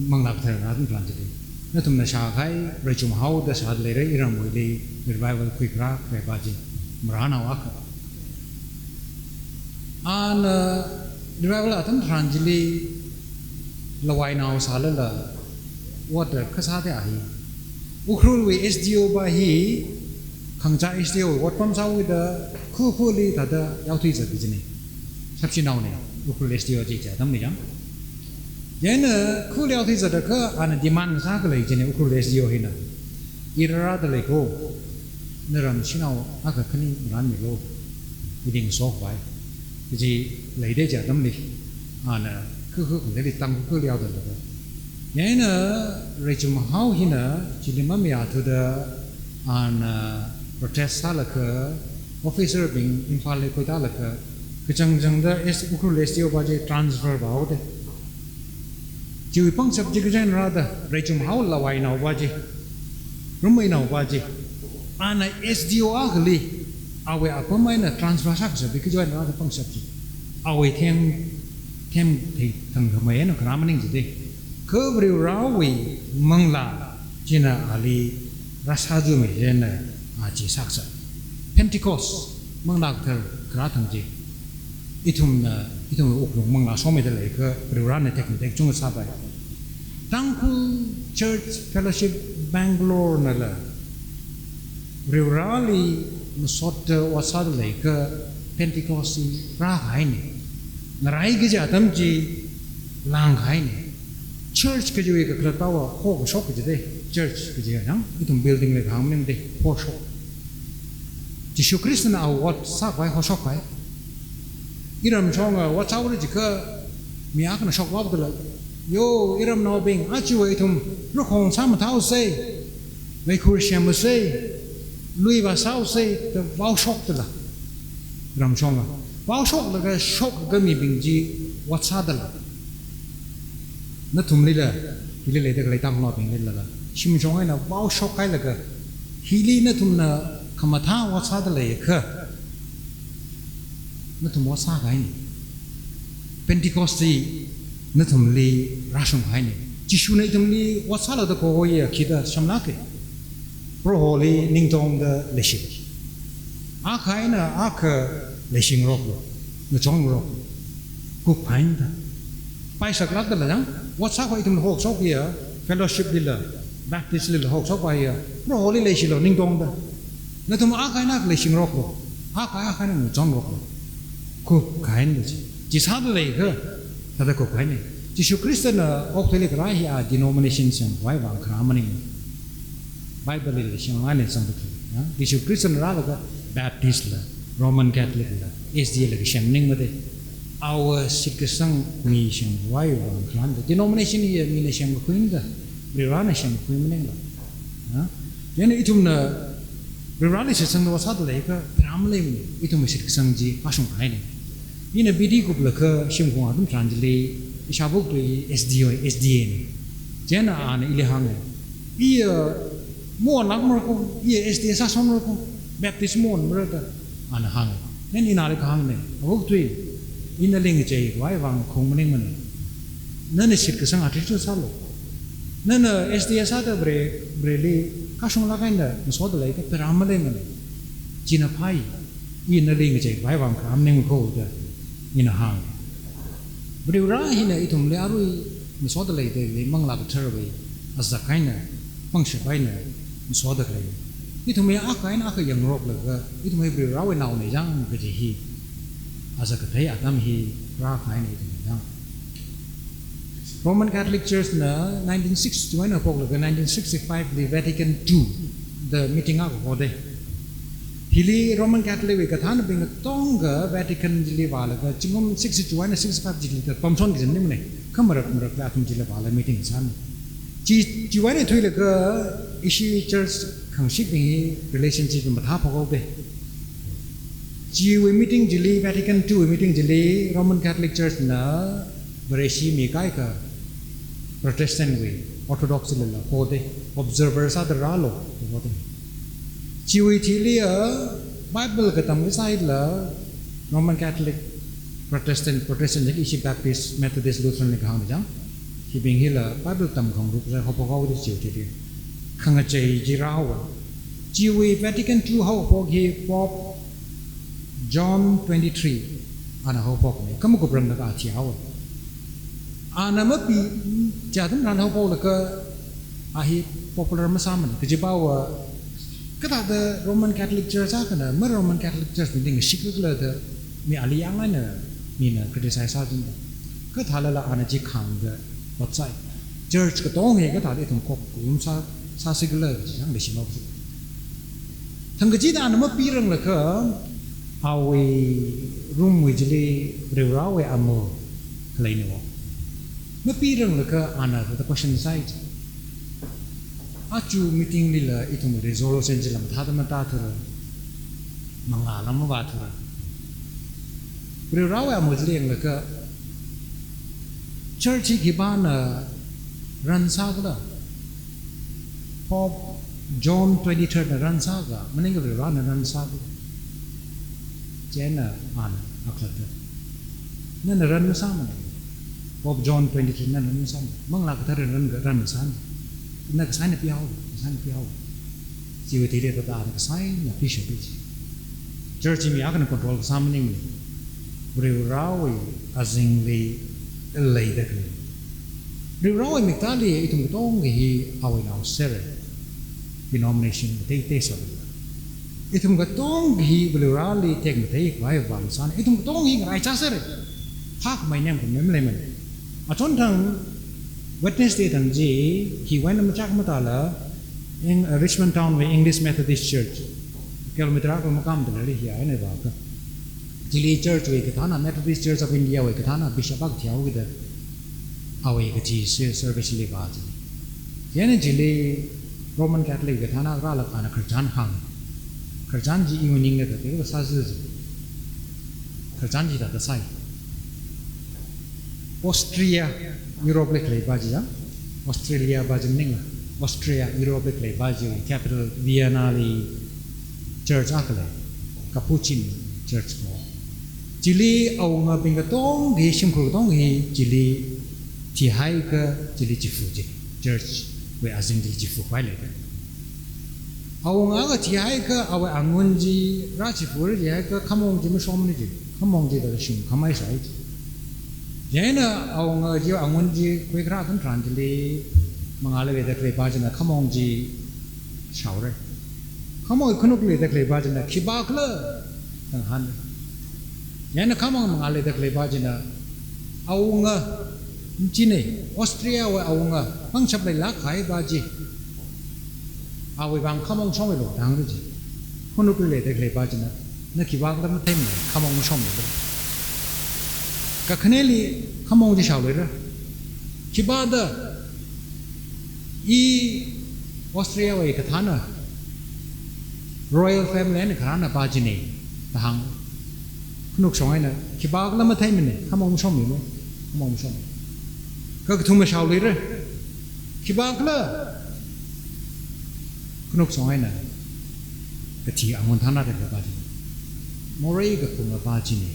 Manglā Kathara atam tharan chili. Nathumna shākahai, reichum haoda shāda leira iramwuili revival khuikharā kharā pa chi. Marānao akha. Ana revival atam tharan chili lavainao sālala ot kasā te a hi. Ukhrulwui S D O pa hi khangachā S D O wui ot pamsāwuida khu khuli thāda yaothui zatki jina. Shapshinaona, Ukhrul S D O chi chi atamli yang. Chieina khuli yaothui zatakha ana demand sākhalei jina Ukhrul S D O hina. I rāda lei ko. Naram shanao akha khani maranmilu, hiding sokvai. Kaji leida chi atamli, ana, khu khu khuntali tang khu khu liaoda lada. Chieina Reichumhao hina, chili mamayāthuda, ana, protest sālaga, officer bing Imphal li khuitālaga, kachangchangda S, Ukhrul S D O pa chi transfer vāhaoda. Chiwui pangshap chi kachi eina rāda, Reichumhao lawai naopa chi, Rumei naopa chi, ana S D O akhali, awui apam eina transfer sākashap chi kachi eina rāda pangshap chi. Awui theng, theng thei thangkhamei eina kharā maning jida. Kha Varivarawui manglā china ali rāsāzumi chieina, a chi sākashap. Pentecost, Manglā Kathara kharā thang chi. Ithumna, ithum wuklung manglā somida leiakha, Varivarana tekmatek chungkha sāpai. Tangkhul Church Fellowship Bangalore nala, Varivarali masotda ot sāda leiakha, Pentecost chi rākahaina. Ngarai kaji atam chi lāngkahaina. Church kajiwui kakhalatva hokashok kajida. Church kaji yang, ithum building li kahāng maningda, hoshok. Jishu Khristana awui ot sākhavai hoshokpai. Iram shonga ot sāhaora jiakha mi akhana shokvāda lei. Yo, iramnaobing, achiva ithum rakhong sāmathāhaosa, veikhur semhaosa, lui vāsāhaosa, da vaoshokda lei. Iram shonga. Vaoshoklaga shokakha mibing chi ot sāda lei. Nathumlila, hili leida khalei Tangkhulnaobinglila, shimshong eina vaoshokhailaga, hili nathumna khamathā ot sāda leiakha, nathum ot sākahaina. Pentecost chi nathumli rāshungkahaina. Jishuna ithumli ot sālada kahoiya khida shamlāka. Proholi ningtongda leishilo. Akha eina akha leishingaroklu, ngachongaroklu. Kuphaida. Paisaklākda lei yang, ot sākhavai ithum hokshokhaiya, fellowship lila, Baptist lila hokshokhaiya, Proholi leishilo ningtongda. Nathum akha eina akha leishingaroklu, akha akha eina ngachongaroklu. Kupkahaina chi. Chi sāda leiakha, thāda kupkahaina. Jishu Khristana okathuili kharā hi a denomination semkhavai vang kharā maning. Bible li shimān eina zangda khalei, ya. Jishu Khristana rālaga Baptist la, Roman Catholic la, S D A la kasem maningmada. Awui shitkasang mi semkhavai vang kharāna da. Denomination hiya mina semkakhuina da, Varivarana semkakhui maningla. Ya. Chieina ithumna Varivarali shitsangda ot sāda leiakha, pheram maleimana, ithumwui shitkasang chi kashungkahaina. Ina B D kuplaga shimkhur atam tharan chili, ishāvā wuktui S D O, S D A na. Chieina ana ili hānga. Iya, maonlākmara ko, iya S D A sāshonmara ko, Baptist maonmara da, ana hānga. Chieina inali kahāngna, awuktui, ina nali ngacheikhavai vang khaung maningmana. Nana shitkasang athishurda sālu. Nana S D A sāda Vare, Vareli kashunglāk eina ngasoda leiakha pheram maleimana. China phāi, ina nali ngacheikhavai vang kharā maning ko da, ina hānga. Varivara hina ithumli arui ngasoda leida lei Manglā Katharawui azak eina, pangshap eina ngasoda khalei. Ithumwui akha eina akha yangroklaga, ithumwui Varivarawui naona jang kaji hi, azak kathei atam hi rākahaina ithumwui jang. Roman Catholic Church na nineteen sixty-one eina haophoklaga nineteen sixty-five li Vatican two da meeting akha hoda. Hili Roman Catholic wui kathānnabing katongkha Vatican chili vālaga, zingkum sixty-one eina sixty-five chili da pamshon kajina maningmana. Kha marak marakla athum chili vālaga meeting sāna. Chi, chiwui eina thuilaga ishi church khangashitbing hi relationship mathā phokhaoda. Chiwui meeting chili, Vatican two wui meeting chili, Roman Catholic Church na Vareshi mikahai akha Protestant wui, Orthodox lila hoda, observer sāda rālu, hoda. Chiwui thili a, Bible katam kasāla, Roman Catholic, Protestant, Protestant jang ishi Baptist, Methodist, Lutheran li kahāngna jang. Hibing hila Bible tamkhangarup sai haophok haoda chiwui thili. Khangachei chi rāhaowa. Chiwui Vatican two haophok hi Pope John twenty-three ana haophokna, kha makupranglaga a thihaowa. Ana mapi, chi atam tharan haophoklaga a hi popular masāmana. Kajiva, kathāda Roman Catholic Church akhana ma Roman Catholic Church bingli ngashikla da mi ali yang eina mina criticize sāchinda. Kathālala ana chi khāngda ot sai. Church katonga hi kathāda ithum khokharum sā, sāsikhala chi yang leishimān. Thangkachida ana mapiranglakha, awui room wui chili Varivarawui amo khaleina wo. Mapiranglakha ana thāda question sāi chi. Aja meeting lila ithum resolution chila mathāda matāthura, mangāla mavāthura. Varivarawui amo chili yanglakha, church hi khipāna run sākhala? Pope John twenty-third na run sākha, maningakha Varivarana run sākhala? Chieina ana akhalatta, nana run masāmana. Pope John twenty-third na run masāmana. Manglā Katharawui run, run sāna. Na kasāna pihao, kasāna pihao. Chiwui thili thāda ana kasāna pishap chi. Church mi akhana control kasā maningmana. Varivarawui azingli leida khalei. Varivarawui miktāli ithum katonga hi awui nao sera. Denomination teitei sālala, ithum katonga hi Varivarali tekmateikhavai vang sāna. Ithum katonga hi ngaraichā sera. Phākhamei nemkhamei maleimana. Achonthang Wednesday thang chi, hiwui eina machak matāla, Eng-, uh, Richmond Town wui English Methodist Church, kilometer akha makam dalali hi eina vākha. Chili church wui kathāna, Methodist Church of India wui kathāna bishop akha thihaokida, awui kaji se-, service li vā chi. Chieina chili Roman Catholic kathāna rālaga ana khararchan hānga. Khararchan chi iwui ningli kateokha sāsa chi. Khararchan chi thāda sāi. Austria, Europe li khaleipa chi ya. Australia pa chi maningla, Austria, Europe li khaleipa chi capital Vienna li church akha lei, Capuchin Church ko. Chili awungabing katonga hi, shimkhur katonga hi chili thihaiakha chili chifa chi, church wui azing chili chifakhavai leida. Awunga akha thihaiakha awui angun chi rāchifara jiakha khamong chi mashomna ji. Khamong chi thāda shungkhamei sāi ji. Chieina awunga chi angun chi khuikharā atam tharan chili mangāli leida khaleipa china khamong chi shaora. Khamong khanukli leida khaleipa china khipākhala da hānga. Chieina khamong mangāli leida khaleipa china awunga, china, Austria wui awunga, pangshap leilāk kahaipa chi, awui vang khamong shongmilu da hāngra ji. Khanukli leida khaleipa china, na khipākhala matheimana, khamong mashommilu. Kakhaneli khamong chi shaoluira. Khipāda, i Austria wui kathāna, royal family eina kharāna pa china da hānga. Khanuk shong eina, khipākhala matheimana, khamong mashommilu, khamong mashommilu. Kakathuma shaoluira. Khipākhala? Khanuk shong eina, kathi angun thānada khalei pa china, morei kakungapa china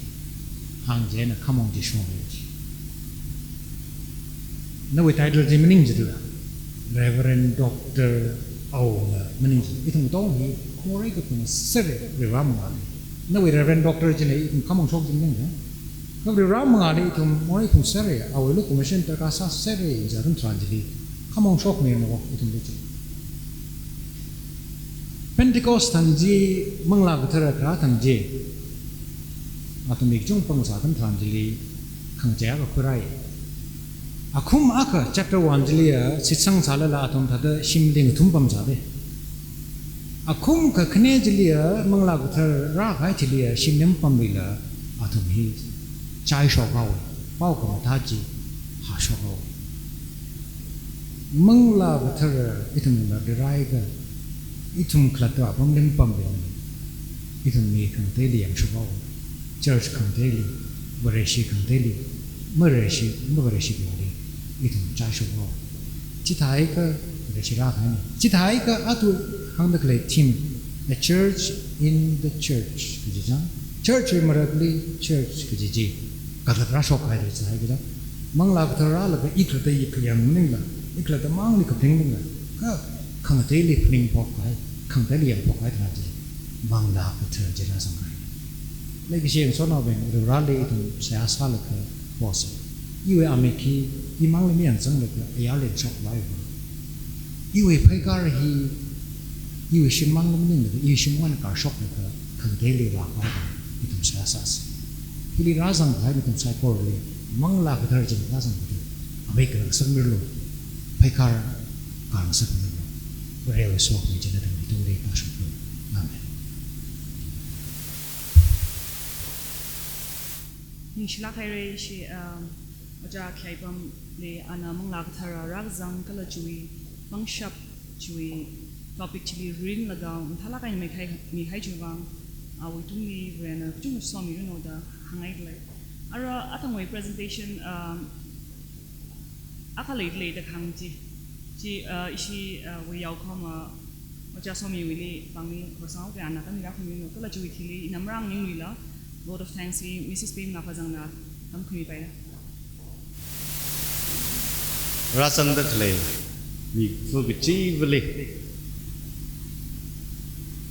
hānga chieina khamong chi shongra ji. Nawui title chi maning jidala, Reverend Doctor Awunga maning ji. Ithum katonga hi morei kakung sera Varivara mangāli. Nawui Reverend Doctor china ithum khamong shok chi maning ja. Kha Varivara mangāli ithum morei kakung sera, awui lukhamashan darkar sā sera, jiakha atam tharan chili khamong shokmira na wo ithumli chi. Pentecost thang chi, Manglā Kathara kharā thang chi, athum mi kachungkha pamsā atam tharan chili khangachei akha khuirai. Akhum akha chapter one chiliya shitsang sālala athum thāda shimli ngathum pamsāda. Akhum kakhane chiliya Manglā Kathara rākahai chiliya shimli mapamluila athum hi chaishok haowa, pao khamathā chi hāshok haowa. Manglā Kathara ithumna riraiakha, ithum khalatta apamli mapamluimana. Ithum mi khangateili yangshok haowa. Church khangateili, Vareshi khangateili, Vareshi, Vareshi bingli ithum chaishok haowa. Chithāakha Vareshi rākahaina. Chithāakha aja hāngda khalei theme, a church in the church kaji chang. Church wui marakli church kaji chi kathāda rāshok kahai da chithāakha. Manglā Kathara rālaga i khalatta yangmaningla, i khalatta mangli kaphaning maningla, kha khangateili phaningphok kahai, khangateili yangphok kahai thāda chi Manglā Kathara chi rāzang kahai. Leikashi yangshonnaobing, Varivarali ithum seihā sālaga posa. Iwui amik hi imangli mayangzanglaga ayarli shokhavai va. Iwui pheikar hi iwui shim mangli maninglaga, iwui shim eina kārshoklaga khangateili vākhavai va ithum seihā sāsa. Hili rāzang kahai nathum saikorali Manglā Kathara china rāzang kahai amik ngasakmilu, pheikar kāngasakmilu. Varewui sokhami china nathumli tungli tāshoklu. Amen. Ningshilāk haira ishi, um, Ojā Khayapamli ana Manglā Kathara rākazang kala chiwui pangshap, chiwui topic chili rinlaga mathālāk eina mihai, mihai chiwui vang, awui tungli Varena kachungkha somiranu da hāngngailei. Ara athangwui presentation, um, akha leilei da kahāng chi. Chi, uh, ishi, uh, wui yaokahoma, uh, Ojā Somiwuili pāngli horsanghaoki, ana kami rākhuimiranu, kala chiwui thili ina marānganinglila, vote of thanks hi Missus Pemna Phazangna tamkhuimipaira. Rāzangda khalei mi kachiva̱li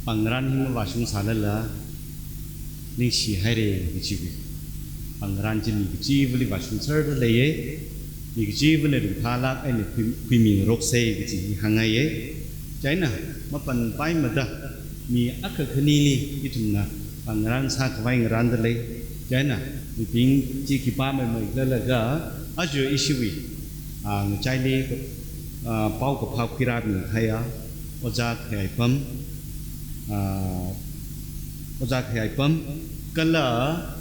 pāngngarān hi mavāshungsālala, ningshi haira kajiwui pāngngarān chi mi kachiva̱li vāshungserda leiya. Mi kachiva̱na ringphālāk eina khui, khuimingaroksa kaji hi hāngngaiya. Chieina mapanpaimada mi akha khanili ithumna pāngngarān sākhavai ngarānda lei. Chieina mibing chi khipā meimeikhala laga, aja ishiwui, ah, ngachaili, ah, paokaphā khuirāmikahaiya Ojā Khayapam, ah, Ojā Khayapam kala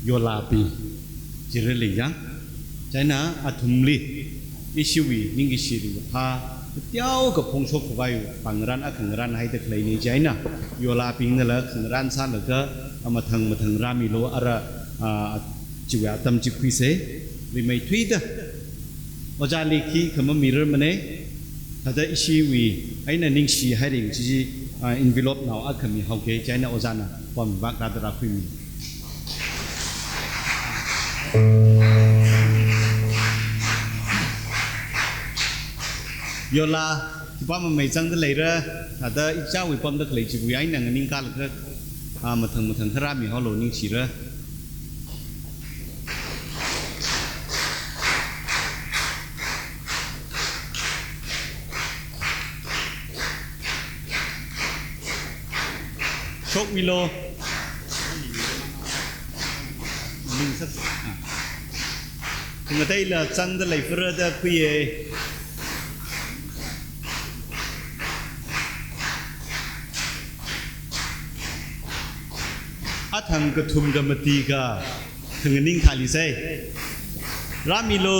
Yolābing chili yang. Chieina athumli ishiwui ningkashi ringkaphā kateokha phongshok khavai pāngngarān akha ngarānhaida khaleina. Chieina Yolābingnala khangarān sālaga amathang mathang rāmilu, ara, ah, chiwui atam chi khuisa. Rimeithuida Ojāli khikha mamirarmana, thāda ishiwui eina ningshi haira kaji, ah, envelope nao akha mihaoki. Chieina Ojāna pamvak rāda rākhuimi. Yolā, khipā mamei zangda leira, thāda ichāwui pamda khalei chiwui eina nganingkālaga, ah, mathang mathang kharā mihaolu, ningshira. Shokmilu. Ningsat. Ah. Ngateila zangda leifara da khuiya. Athang kathum kamatikha khanganing thālisa. Rāmilu.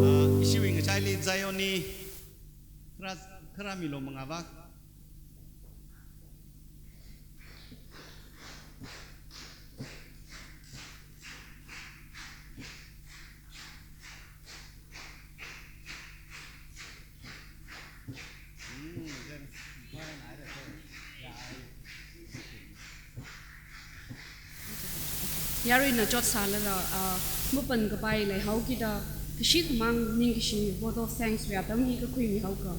Ah, ishiwui ngachaili Zionni, kharā, kharāmilu mangāvak. Yaruina chotsālala, ah, mapankapai leihaokida, kashikhamang ningkashi vote of thanks wui atam hi kakhuimihaoka.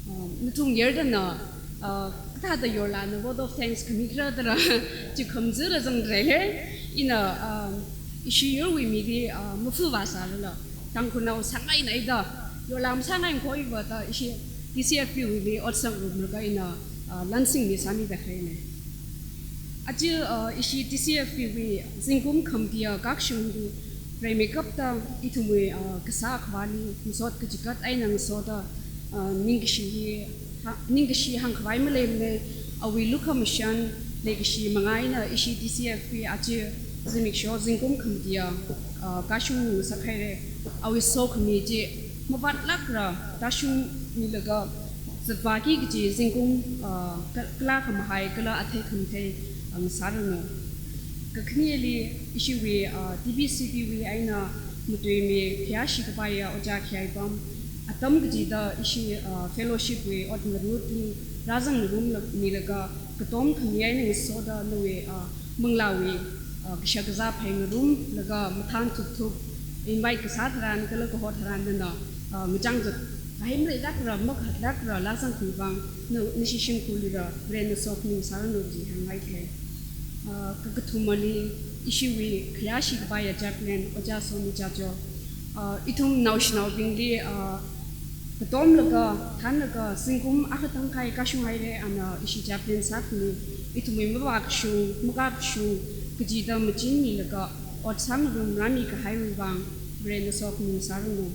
Ah, nathum yardana, ah, kathāda Yolāna vote of thanks khami kharā dara, chi khamzira zangdalei. Ina, ah, ishi yurwui mili, ah, mafu vāsālala, Tangkhulnao sāngaina ida, Yolā masāngai khoiva da ishi T C F P wuili otsak rumlaga ina, ah, lansingmi sāmida khaleina. Aja, ah, ishi T C F P wui zingkum khamatiya kakashungli reimeikapta ithumwui, ah, kasā khavāli masot kachigat eina ngasoda, ah, ningkashi hi, ha, ningkashi hāngkhavai maleimana, awui lukhamashan leikashi manga eina ishi T C F P aja zimiksho zingkum khamatiya, ah, kakashung ngasakhaira, awui sokhami chi mavātlākra tāshungmilaga zatvāki kaji zingkum, ah, ka-, kala khamahai kala athei khamathei, ah, ngasāranu. Kakhaneli ishiwui, ah, T B C P wui eina matuimi khayāshi kapaiya Ojā Khayapam, atam kachida ishi, uh, fellowship wui ot ngarut ni rāzang ngarum la-, milaga katom khami eina ngasoda nawui, uh, manglāwui, uh, kashak kazā phai ngarumlaga mathān thupthup invite kasā tharan kala kaho tharan nana, uh, ngachang zat kahai maleilākra, makhatlākra, lāzang khuivang, na, nashi shimkhurlila Varena sokhami sāranu kaji hāngngai khalei. Uh, kakathumali ishiwui khayāshi kapaiya chaplain, Ojā Somi Chacho. Uh, ithum naoshinaobingli, uh, katomlaga, thānlaga, zingkum akha tangkhai kashung haire, ana ishi chaplain sākhami, ithumwui mavākashung, makakashung, kachida machinmilaga, ot sāngarum rāmi kahaiwui vang, Varena sokhami sāranu.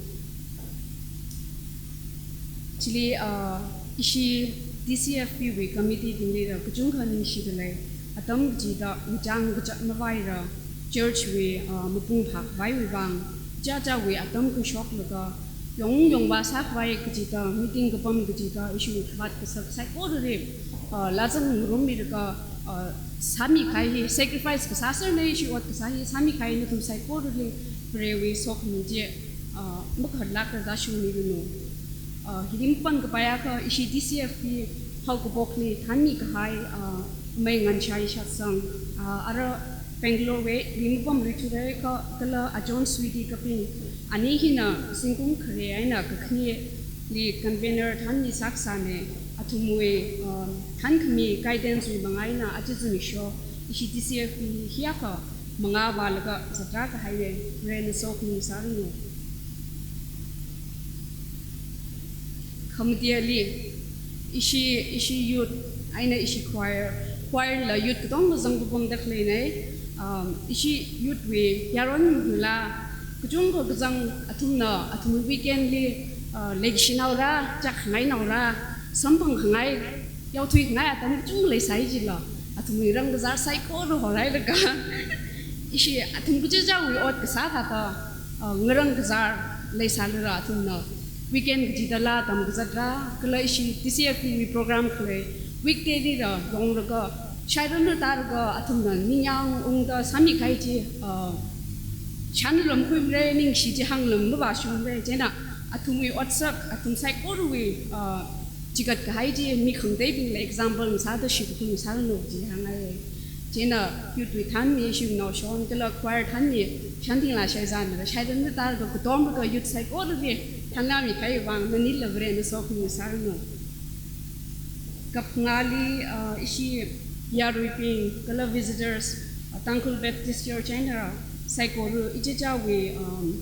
Chili, uh, ishi T C F P wui committee bingli ra kachungkha ningshida lei, atam kachida ngachang kachat mavaira, church wui, uh, mapung phākhavaiwui vang, chichāwui atam khuishoklaga, yong yongva sākhavai kachida, meeting kapam kachida, ishi khavat kasak saikorali, uh, lāzang ngarummilaga, uh, sāmi kahai hi, sacrifice kasā serne ishi ot kasā hi, sāmi kahai nathum saikorali, Varewui sokhami chi, uh, makhatlākra tāshungmiranu. Uh, hili mapam kapaiakha ishi T C F P haokaphokli thānmi kahai, uh, Amei Nganshai Shatsang, uh, ara Bangalore wui, li mapam rithurai kha kala a John Sweetie Kaping, ani hina zingkum khare eina kakhaneli convener thānmi sākasāne, athumwui, um, thānkhami guidance wui manga eina aja zimiksho, ishi T C F P hi hiyākha manga vālaga zatra kahaine, Varena sokhami sāranu. Khamateli, ishi, ishi youth, eina ishi choir, choir la youth katonga zangpapamda khaleine, um, ishi youth wui yaron ngalā, kachungkha kazang athumna, athum weekend li, uh, leikashinaora, chākhangainaora, samphangkhangai, yaothuikhangai atam kachungkha leisai chila, athumwui rangkazar saikora horhailaga, ishi athum kachichāwui ot kasā thāda, uh, ngarang kazar leisālala athumna weekend kachidala tamkazatra, kala ishi T C F P wui program khalei weekday lila yonglaga, shairanra tālaga athumna ningyāng ungda sāmi kahai chi, uh, shānlam khuimare, ningshi chi hānglam mavāshungmare, chieina athumwui otsak, athum saikorawui, uh, chigat kahai chi mi khangateibingla example ngasāda shikhui ngasāranu kaji hāngngai. Chieina youth wui thānmi ishi naoshon kala choir thānmi Shanti la shaizan la shaidan da tar ka katom ka youth saikorali thānmi kahai vang nanila Varena sokhami sāranu. Kapngāli, uh, ishi yaruibing kala visitors, uh, Tangkhul Baptist Church eina saikora ichichāwui, um,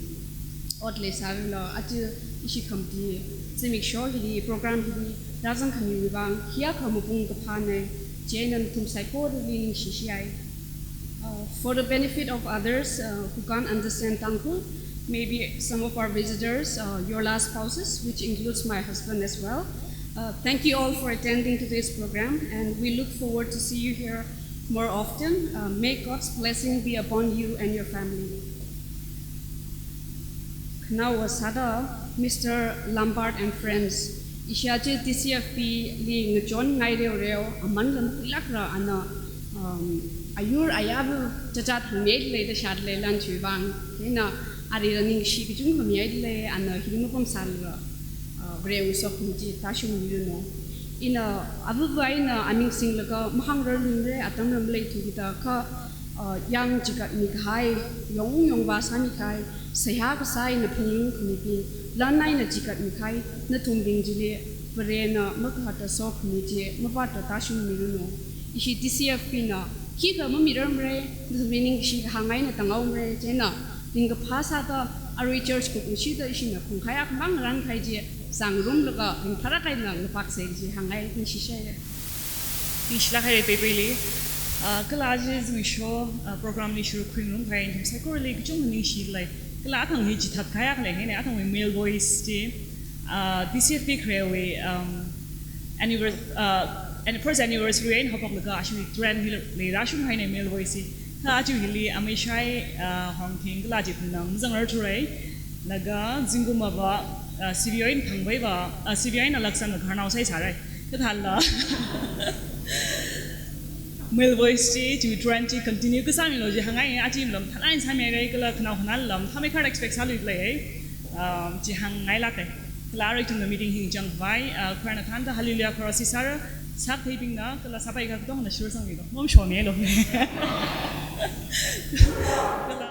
ot leisālala, aja ishi khamti zimiksho hili, program hili rāzangkhamiwui vang hiyākha mapung kaphāne, chieina nathum saikorali ningshishai. Uh, for the benefit of others, uh, who can't understand Tangkhul, maybe some of our visitors, uh, your last spouses, which includes my husband as well. Uh, thank you all for attending today's program, and we look forward to see you here more often. Uh, may God's blessing be upon you and your family. Khanaowa sāda, Mister Lombard and friends, ishi aja T C F P li ngachon ngai reoreo, aman lam khuilākra ana, um, ayur ayāva chachat hangmei leida shāda lei lan chiwui vang. Chieina arila ningshi kachungkha mihaida lei, ana hili mapamsālala, uh, Varewui sokhami chi tāshungmiranu. Ina avava eina aming singlaga mahāngrarlumre, atam lam leithu kida kha, uh, yang chigatmi kahai, yong yongva sāmi kahai, seihā kasā eina phungungkhamibing, lan eina chigatmi kahai nathumbing chili Varena makahatta sokhami chi mavātta tāshungmiranu. Ishi T C F P na khikha mamirarmare, nathumli ningshi kahāng eina tāngaomare, chieina ringkaphā sāda arui church kukungshida ishina khungkhai akhamang ngaran kahai chi zangrumlaga ringphālāk eina ngapakse kaji hāngngai, ningshishai. Ningshilāk haire Peipei li. Ah, kala aja zimiksho, ah, program li shuruk khuingarum kahai nathum saikorali kachungkha ningshilei. Kala athang hi chithat kahai akha leine, athangwui Male Voice chi, ah, T C F P kharewui, um, annivers-, ah, an-, first anniversary eina haophoklaga ashiwui trend hi leirāshung haine Male Voice chi. Kha aja hili Amei Shai, ah, Hongthing kala aja phunna mazangrarthurei. Laga zingkum ava, ah, Sivi eina thangvaiva, ah, Sivi eina Laksang kharnao saisārai. Kathāla Male Voice chi, chi trend chi continue kasāmilu ji hāngngai, aja malam thanai sāmirai kala khanao khanāla mathāmeikharda expect sāluilei. Um, chi hāngngailāke. Kala arui ithumna meeting hi ngachang khavai, ah, khararna thānda Hallelujah chorus hi sāra, sākahaibingna, kala sāpai katongna shur sangmilu. Mom shone lo. Kala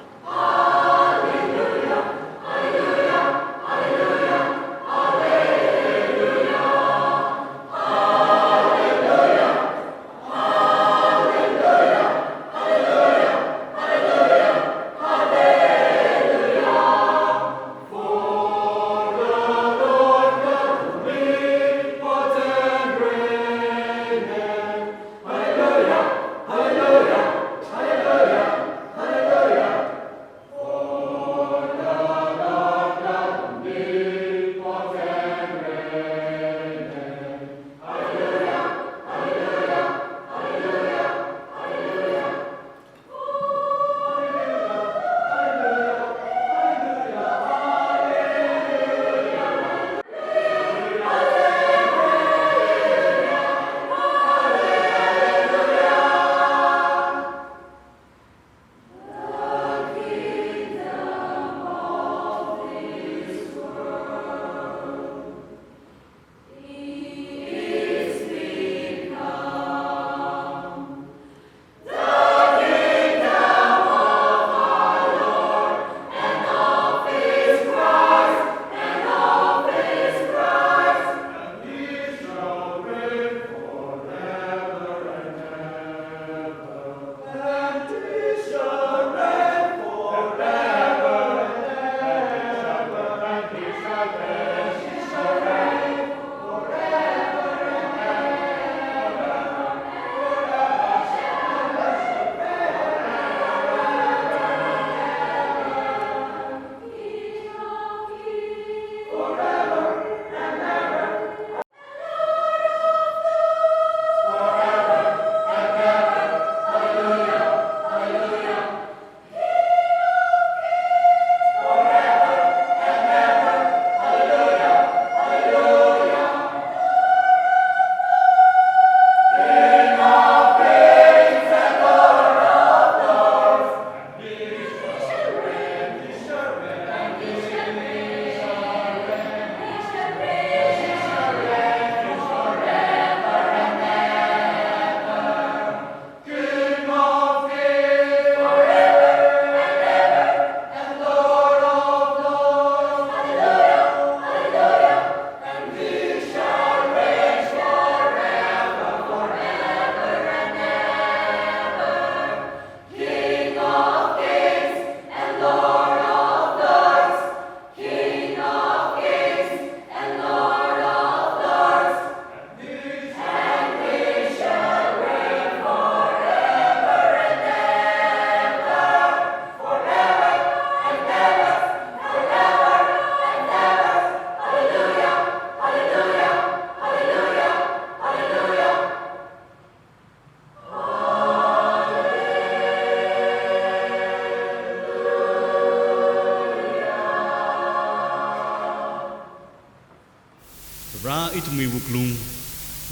Vare, ithumwui wuklung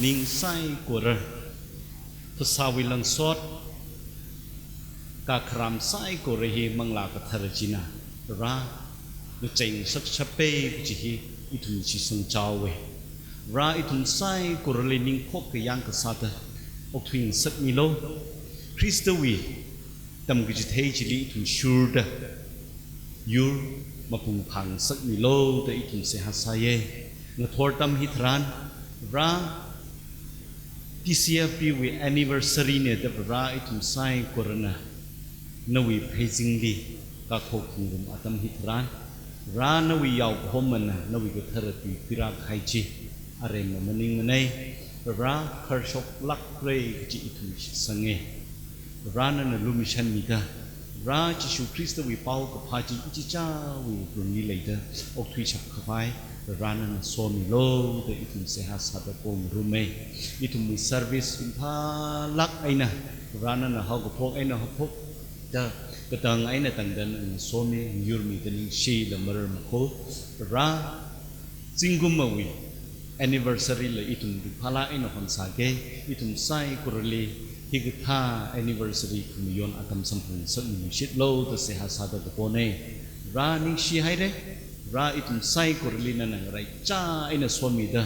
ning saikora, phasāwui langsot, kakharam saikora hi Manglā Kathara china, Vare, ngacheingasak shappai kaji hi ithum shitsang chaowe. Vare, ithum saikorali ningphok kayang kasāda okthuingasakmilu. Khristawui tamkachithei chili ithum shurda yur mapung phāngasakmilu da ithum seihā sāye. Ngathor atam hitharan, Vare, T C F B wui anniversary ne da Vare, ithum saikorana nawui pheisinli kakho khangarum atam hitharan, Vare, nawui yaokahomana nawui kathara tui khuirā kahai chi aremma maningmanei. Vare, kharshoklākra kaji ithum shitsange. Vare, nana lumashanmida, Vare, Jishu Khristawui paokaphā chi ichichāwui wuklungli leida okthuishap khavai, Vare, nana somilu da ithum seihā sāda pongarume. Ithumwui service ringphālāk eina, Vare, nana haokaphok eina haophokda, katang eina tangda nana somi, yurmida ningshila marar makho. Vare, zingkumwui anniversary la ithum ringphālāk eina honsāge, ithum saikorali hikathā anniversary khamayon atam samphang ngasakmishitlu da seihā sāda kapone. Vare, ningshihaire. Vare ithum saikorali nana ngaraichā eina somida,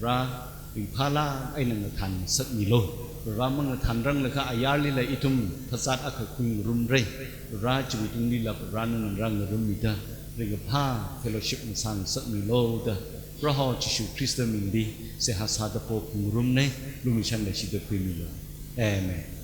Vare ringphālāk eina ngathan ngasakmilu. Vare mangathanranglakha ayarlila ithum phasat akha khuingarumra. Vare chiwui tunglila Vare nana rāngarummida, ringkaphā fellowship ngasā ngasakmilu da, Proho Jishu Khrista mingli seihā sāda pokhungrumna, lumashan leishida khuimilu. Amen.